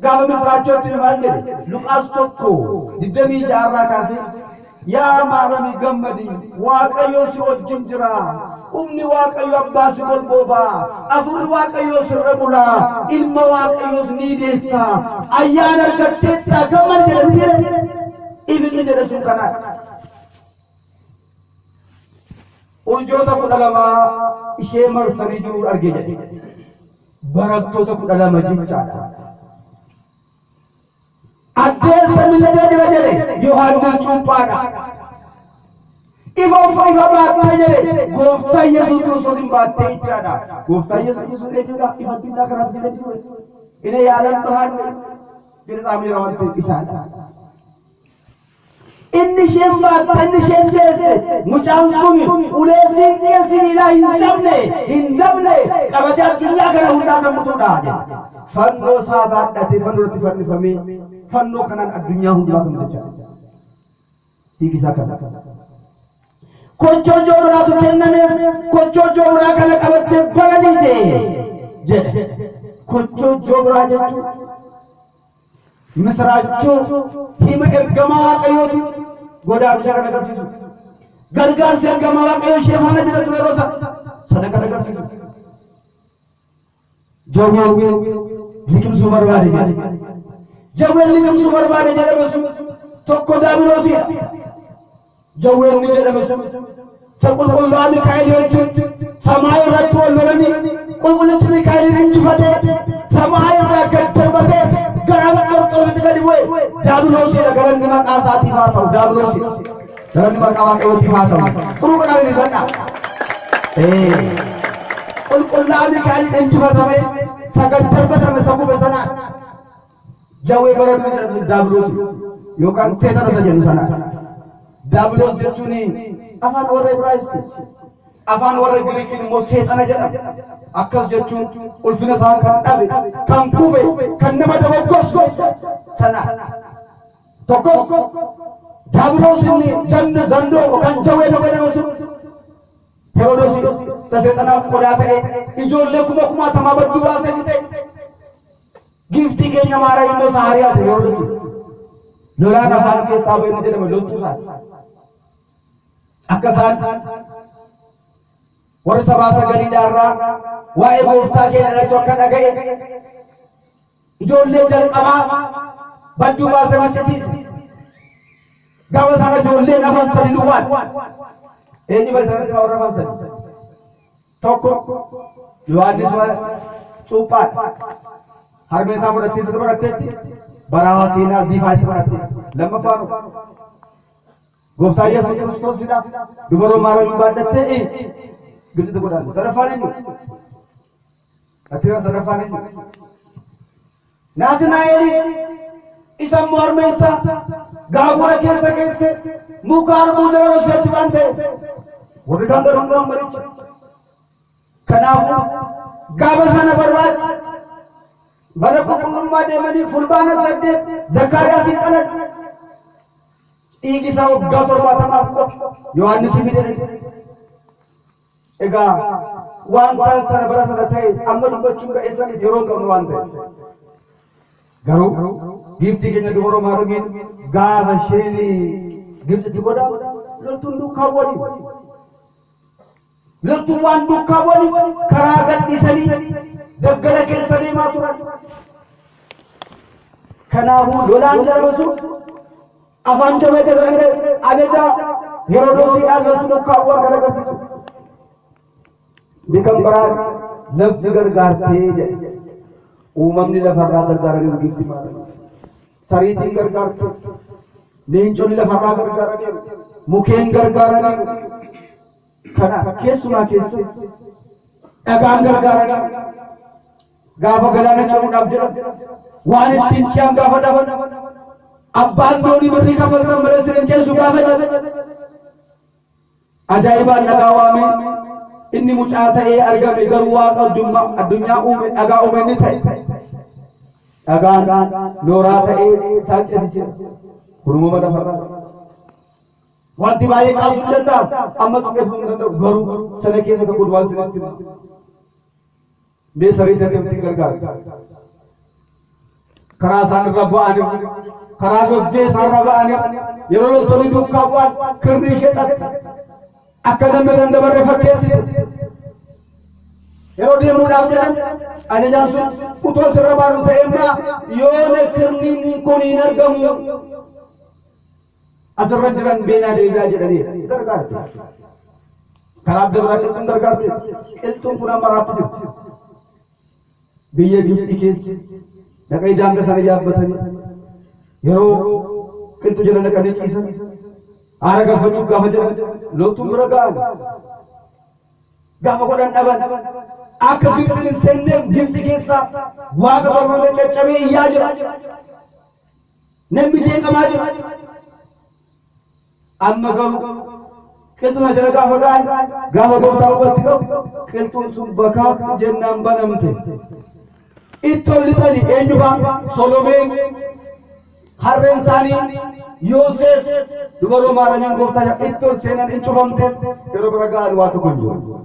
gaafa misiraachootti maal jedhe Luqaas 1:26 irraa kaasee yaa Maarami gammadi, Waaqayyo si wajjin jira, humni Waaqayyo abbaa si golboobaa, afurri Waaqayyo sirra bulaa, ilma Waaqayyoos ni deessa, ayyaana argatteetta gammadi jedhe. Ibni jedhe sun kanaadha. Urjoota 12 ishee marsanii jiru argee jedhe. Barattoota 12 jechaadha. Addeessa millatee jira jedhe Yohaannis cuuphaadha. Ifa ifa baattee jedhe Gooftaa Yesuus Kiristoos hin baattee jechaadha. Gooftaa Yesuus Kiristoos jechuudha ifa addunyaa kanaaf jedhee ture. Inni yaalan bahaan jedhe xaamira waan ta'eef isaadha. Inni isheen baatte, inni isheen deesse, mucaan sun ulee siinqee sibiilaa hin cabne, hin dabne qabatee addunyaa kana hundaa kan butuudha jedhe. Fannoo isaa baadhatee fannoo irratti fannifamee fannoo kanaan addunyaa hundumaa kan bitacha. Hiiki isaa kana. Kochoo jooraatu kennameef, kochoo jooraa kana qabattee balaliite jedhe. Kochoo jooraa jechuun misiraachoo hima ergamaa Waaqayyooti godaa bishaan kan agarsiisu. Gargaarsi ergamaa Waaqayyoo ishee faana jira ture yeroo sana kan agarsiisu. Jawween liqimsuu barbaade jedhe. Jawween liqimsuu barbaade jedhame sun tokko Daabiloosiidha. Jawween ni jedhame sun isa qulqulluu Mikaa'el wajjin samaa irratti wal lolanii qulqullichi Mikaa'el injifatee samaa irraa gad darbatee gara Qorxoositti gadi bu'e Daabiloosiidha. Galanni maqaa isaatiif haa ta'u Daabiloosiidha. Galanni maqaa Waaqayyootiif haa ta'u. Xuruu godhaa ililfadhaa. Qulqullaa Mikaa'el injifatame sagal darbatame isa kube sanaan jawwee baratuu jedhamu Daabiloos yookaan seexana isa jennu sana. Daabiloos jechuun afaan warra Ibraayisxi, afaan warra Giriikiin immoo seexana jedhama. Akkas jechuun ulfina isaa kan dhabe, kan kube, kan nama dogoggorsu sana. Tokkos Daabiloos inni janna zandoo yookaan jawwee jedhame sun Herodoos isa seexanaaf qodaa ta'e ijoollee kuma kumaatamaa badduu baasee fixe. Giiftii keenya Maariyaam immoo Saariyaa ta'e Herodoos. Lolaan afaan keessaa ba'e inni jedhame loltuu isaati. Akka isaan warri sabaa sagaliidhaarraa waa'ee gooftaa keenya dhalachuu akka dhaga'e ijoollee jalqabaa badduu baasee maccisiise. Gaafa isaan ijoolleen afaan sadi duwwaan. Eenyu ba'e sanatti warra afaan sadi? Tokko Yohaannis cuuphaadha. Harmee isaa fudhattee isa baqatteetti baraa seenaa ziifaatti baqatte. Lammaffaan Gooftaa Yesuus Kiristoosidha. Dubaroo Maariyaam baadhattee Gibxitti godhaante. Sadaffaan eenyu? Atiira sadaffaan eenyu? Naatinaa'eel isa immoo harmee isaa gaagura keessa keesse muka harbuu jala isheetti waan ta'e. Warri kaan garuu hundaan maricha. Kanaafuu gaafa sana barbaade bara qulqullummaa deemanii fulbaana 8 Zakkaariyaas hin dhaladhu. Dhiigi isaa waggaa 70f qofa Yohaannis fide. Egaa waan ta'an sana bara sana ta'e amma dubbachuun ga'eessa miti yeroo hin qabnu waan ta'e. Garuu giiftii keenya dubaroo Maariyaamiin gaafa isheen Gibxitti godha loltuun duukaa bu'anii. Loltuun waan duukaa bu'anii karaa gadhiisanii daggala keessa deemaa turan. Kanaafuu lolaan darbe sun afaan jabee keessa ajaja Herodoosiidhaan loltuun duukaa bu'an kan agarsiisu. Inni kan biraan lafti gargaartee jedhe. Uumamni lafarraa gargaaranii giiftii Maariyaam. Sariitiin gargaarte, leenconni lafarraa gargaaraniiru, mukeen gargaaraniiru. Kana keessumaa keessatti dhagaan gargaaraniiru. Gaafa galaana ce'uudhaaf jedhan waan ittiin ce'an gaafa dhaban abbaan doonii birrii kafaltan malee isin hin ceessu gaafa jedhan ajaa'ibaan dhagaa waame inni mucaa ta'ee argame garuu waaqa addunyaa uume dhagaa uume ni ta'e dhagaan nooraa ta'ee isaan ceesise kun uumama lafarraa wanti baay'ee kaasuu hin danda'amu amma tuqeessuu hin danda'u garuu sana keessa tokko duwwaan isinitti hima. Mee saree saree gargaara. Karaa isaan irra bu'anii karaa doggee isaan irra ba'anii yeroo loltoonni duukaa bu'an kirrii ishee xaxe akka namni irra hin dabarre fakkeessite. Yeroo deemuudhaaf jedhan ajajaan sun utoo sirra baanu ta'e immoo yoona kirriin kun hin argamu asirra jiran beenaa deebi'aa jedhanii gargaarte. Karaa adda biraa qilxuun gargaarte. Qilxuun kun amma raatti jirti. Biyya Gibxii keessa dhaqanii daangaa sana yaabbatanii yeroo qilxuu jala dhaqanii ciisan haara galfachuuf gaafa jedhan loltuun bira ga'an gaafa godhan dhaban akka Gibxiin hin seenneef Gibxi keessa waaqa barbaade caccabee iyyaa jira. Namni jeeqamaa jira. Amma garuu qilxuun jala gaafa ga'an gaafa gooftaa walitti qabu qilxuun sun bakaa jennaan banamte. Ittoon lixanii eenyu fa'aa Solomeen harreen isaanii Yoosef dubaroo Maaramiin gooftaa ittoon seenan hin cufamte yeroo bira ga'an waa tokko hin jiru.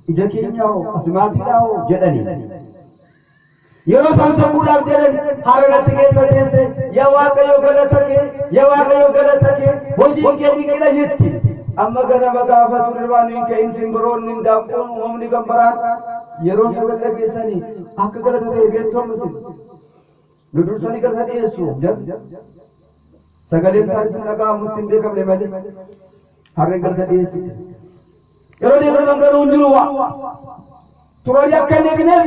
Ija keenya hoo asimaatiidhaa hoo jedhanii. Yeroo isaan sammuudhaaf jedhan harreetti keessa teesse yaa Waaqayyo galata kee yaa Waaqayyo galata kee hojiin kee dinqiidha jetti. Amma ganama gaafa turre hin ka'in simbirroonni hin daaqoon uumamni gambaraan yeroo sagalee dhageessanii akka galata ta'e beektoon isin nu dursanii galata dhiyeessu sagaleen isaanii sun dhaga'amutti hin beekamne malee harreen galata dhiyeessite. Yeroo deeman garuu hin jiru waa turanii akka hin eegneef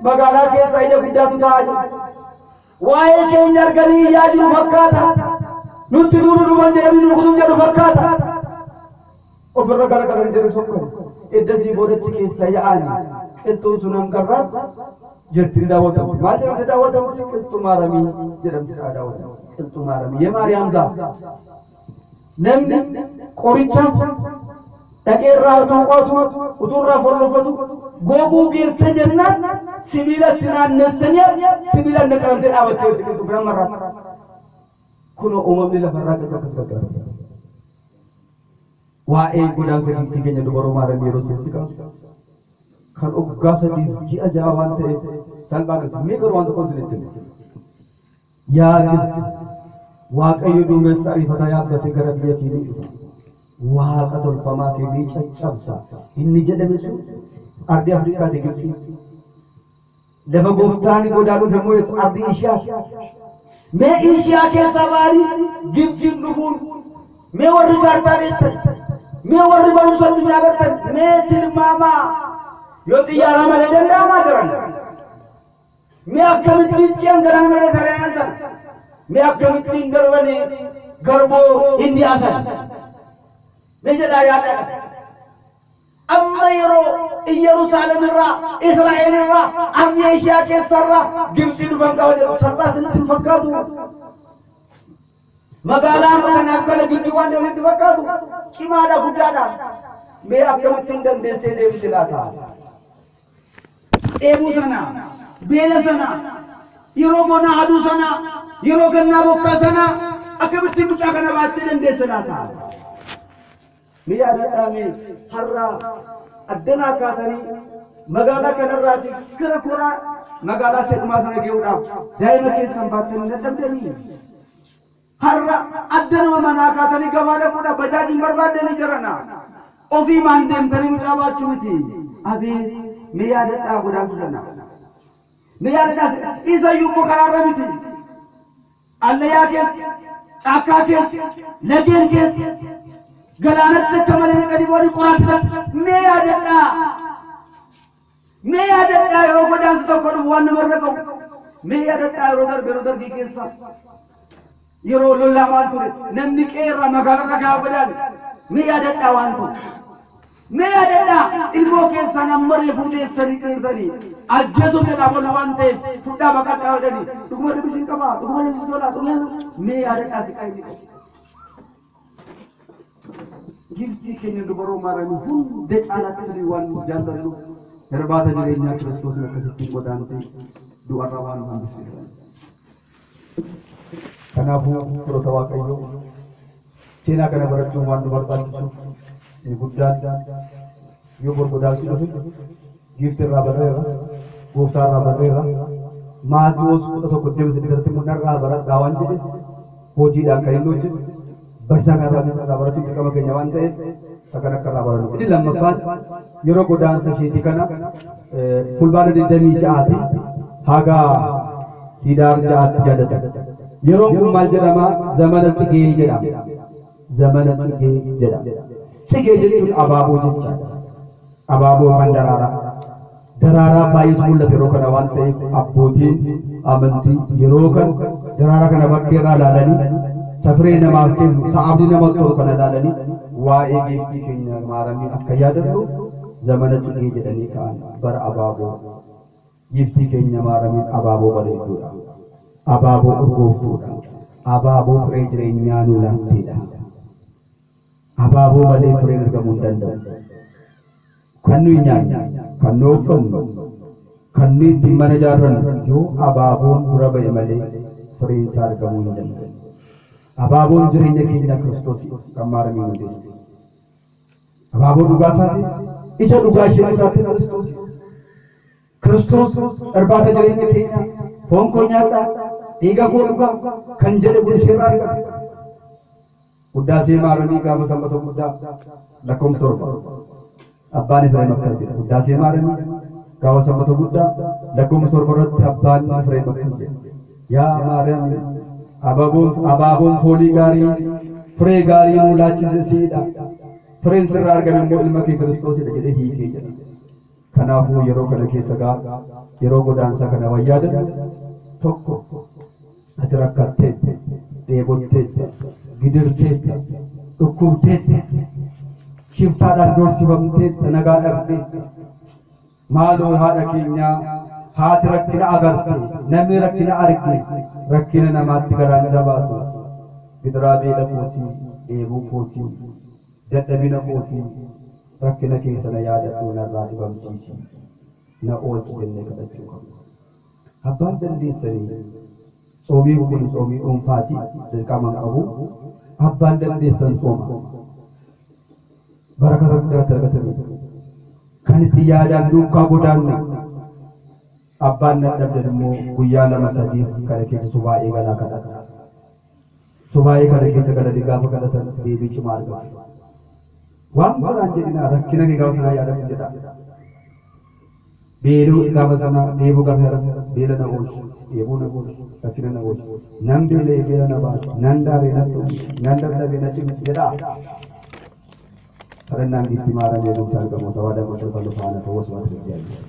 magaalaa keessa ija guddaatu taa'aa jira. Waa'ee keenya arganii iyyaa jiru fakkaata. Nutti duuru dhuman jedhanii nu rukutuun jedhu fakkaata. Ofirra garagalan jedhu sokkan eddasii boodachi keessa yaa'anii qilxuun sun hanqarraa jirti daawwatamu. Maal jedhamti daawwatamu? Qilxuu maaramii jedhamti isaa daawwatamu. Qilxuu maaramii የማርያም ዛፍ namni qorichaaf dhaqee irraa utuu qotu utuu irraa follofatu goguu geesse jennaan sibiilatti naannessanii sibiila naqamtee dhaabattee jirti qilxuu bira marraa. Kunoo uumamni lafarraa qilxuu akkas gargaara. Waa'ee godaansa Gibxii keenya dubaroo Maaramii yeroo isinitti kaasu kan oggaa sadiif ji'a ja'a waan ta'eef salphaa miti. Mee garuu waan tokko isinitti hima. Yaa Gibxi Waaqayyo duumessa ariifataa yaabbatee gara biyya kee ni dhufa. Waaqa tolfamaa kee ni caccabsa. Inni jedhame sun ardii Afrikaati Gibxii. Lafa gooftaan godaanuuf immoo ardii Ishiyaa. Mee Ishiyaa keessaa ba'anii Gibxiin dhufuun mee warri kaartaa beektan mee warri barumsa addunyaa bartan mee tilmaamaa yoo xiyyaara malee danda'amaa jiran mee akkamittiin ce'an galaana Mediterraaniyaan sana mee akkamittiin darbanii garboo Hindiyaa sana mee jedhaa yaadadha. Amma yeroo Iyyerusaalem irraa Israa'el irraa ardii Eeshiyaa keessarraa Gibxii dhufan qaba jedhu salphaa isinitti hin fakkaatu. Magaalaa kanaaf kana gidduu waan walitti fakkaatu cimaadha guddaadha. Mee akkamittiin dandeessee deebise laata? Dheebuu sana, beela sana, yeroo bonaa aduu sana, yeroo gannaa bokkaa sana akkamittiin mucaa kana baattee dandeesse laata? Mee yaadadhaa mee har'a addanaa kaatanii magaalaa kanarraati gara koraa magaalaa sedhumaa sana ge'uudhaaf daa'ima keessan baattanii dadhabdanii. Har'a addanuma manaa kaatanii gabaa dhaquudhaaf bajaajiin barbaaddanii jirana. Ofii maan deemtanii mucaa baachuu miti. Abeet mee yaadadhaa godaansa sana. Mee yaadadhaa isa iyyuu immoo karaarra miti. Allayyaa keessa, caakkaa keessa, lageen keessa, galaanatti akka malee gadi bu'anii qoraattisan mee yaadadhaa. Mee yaadadhaa yeroo godaansi tokko dhufu waan namarra ga'u. Mee yaadadhaa yeroo darbe yeroo dargii keessa. Yeroo lollaa waan ture namni qeerraa magaalarra gaafa godaane mee yaadadhaa waan ture. Mee yaadadhaa ilmoo keessan Kan amma reefuu deessanii qirtanii ajjeesuuf jedhaa bolu waan ta'eef fudhaa baqadhaa jedhanii dhuguma dubbisiin qabaa dhuguma dubbisiin tolaa dhuguma mee yaadadhaa si qayyii qabu. Giftii keenya dubaroo maaramii hunda caalaatti waan jaallannu irbaata jireenyaa Kiristoosin akkasittiin godaantee du'arra waan hambisiisan. Kanaafuu firoota Waaqayyoo seenaa kana barachuun waan nu barbaachisuuf inni guddaan yoo gorgodaansi dhufe giiftii irraa barreerra gooftaa irraa barreerra Maatiyoos 11:28 irratti immoo narraa baradhaa waan jedhe hojiidhaan kan inni hojjetu barsiisaa kanarraa irraa barachuun dirqama keenya waan ta'eef isa kan akka irraa barannu. Inni lammaffaan yeroo godaansa isheetii kana fulbaana 26 haga Hidaar 6tti yaadatan. Yeroon kun maal jedhama? Zamana Tsigee jedhama. Zamana Tsigee jedhama. Tsigee jechuun abaaboo jechaadha. Abaaboo yookaan daraaraa. Daraaraa baay'eetu mul'ata yeroo kana waan ta'eef abbootiin amantii yeroo kana daraaraa kana bakkeerraa ilaalanii safiree namaaf kennu sa'aabni nama tolu kana ilaalanii waa'ee giiftii keenya maaramii akka yaadannu zamana Tsigee jedhanii ka'an bara abaaboo. Giiftii keenya maaramiin abaaboo bareedduudha. Abaaboo urgooftuudha. Abaaboo firee jireenyaa nuu laatteedha. Abaaboo malee fireen argamuu hin danda'u. Kan nuyi nyaannu, kan nuyi uffannu, kan nuyi ittiin mana ijaarrannu yoo abaaboon dura ba'e malee fireen isaa argamuu hin danda'u. Abaaboon jireenya keenya Kiristoos kan maaramii nu deesse. Abaaboo dhugaa taate ija dhugaa ishee taate Kiristoos. Kiristoos irbaata jireenya keenya foon koo nyaadhaa dhiiga koo dhugaa kan jedhe kun isheerraa argame. Quddaasee maaramii gaafa sanbata guddaa lakkoofsa 7. Abbaan Efreem akkas jedha. Quddaasee maaramii gaafa sanbata guddaa lakkoofsa 7 irratti abbaan Efreem akkas jedha. Yaa Maariyaam abaaboon foolii gaarii firee gaarii nuu laachise siidha. Fireen sirraa argame immoo ilma kee Kiristoosidha jedhee hiikee jedha. Kanaafuu yeroo kana keessa gaa yeroo godaansaa kana waan yaadannu tokko ati rakkatteetta, dheebotteetta, gidirteetta, dhukkubteetta, shiftaadhaan doorsifamteetta, nagaa dhabdeetta. Maaloo haadha keenyaa haati rakkina agarte, namni rakkina arge, rakkina namaatti garaan jabaatu. Gidiraa beela kootii, dheebuu kootii, dadhabina kootii, rakkina keessa na yaadadhu narraa dhibamsiisi, na oolchi jennee kadhachuu qabna. Abbaan dandeessanii tsoomiin kun tsoomii dhuunfaati dirqama hin qabu. Abbaan dandeessan tsooma. Barakata guddaatti argatanii kan itti yaadaan duukaa godaannu abbaan dadhabdan immoo guyyaa 2 3 kana keessa subaa'ee galaa kadhata. Subaa'ee kana keessa galanii gaafa kadhatan deebii cimaa argatu. Waan biraan jedhinaa rakkina kee gaafa sanaa yaadatu jedha. Beeluu gaafa sanaa dheebuu gaafa sana beela na oolchu, dheebuu na oolchu, rakkina na oolchu. Nan beela'ee beela na baasu, nan daaree na ta'u, nan dadhabee na cimsu jedha. Kadhannaan giiftii maaramee eegumsa argamoota waadaa qulqulluu faana ta'uu osoo ati jaalladha.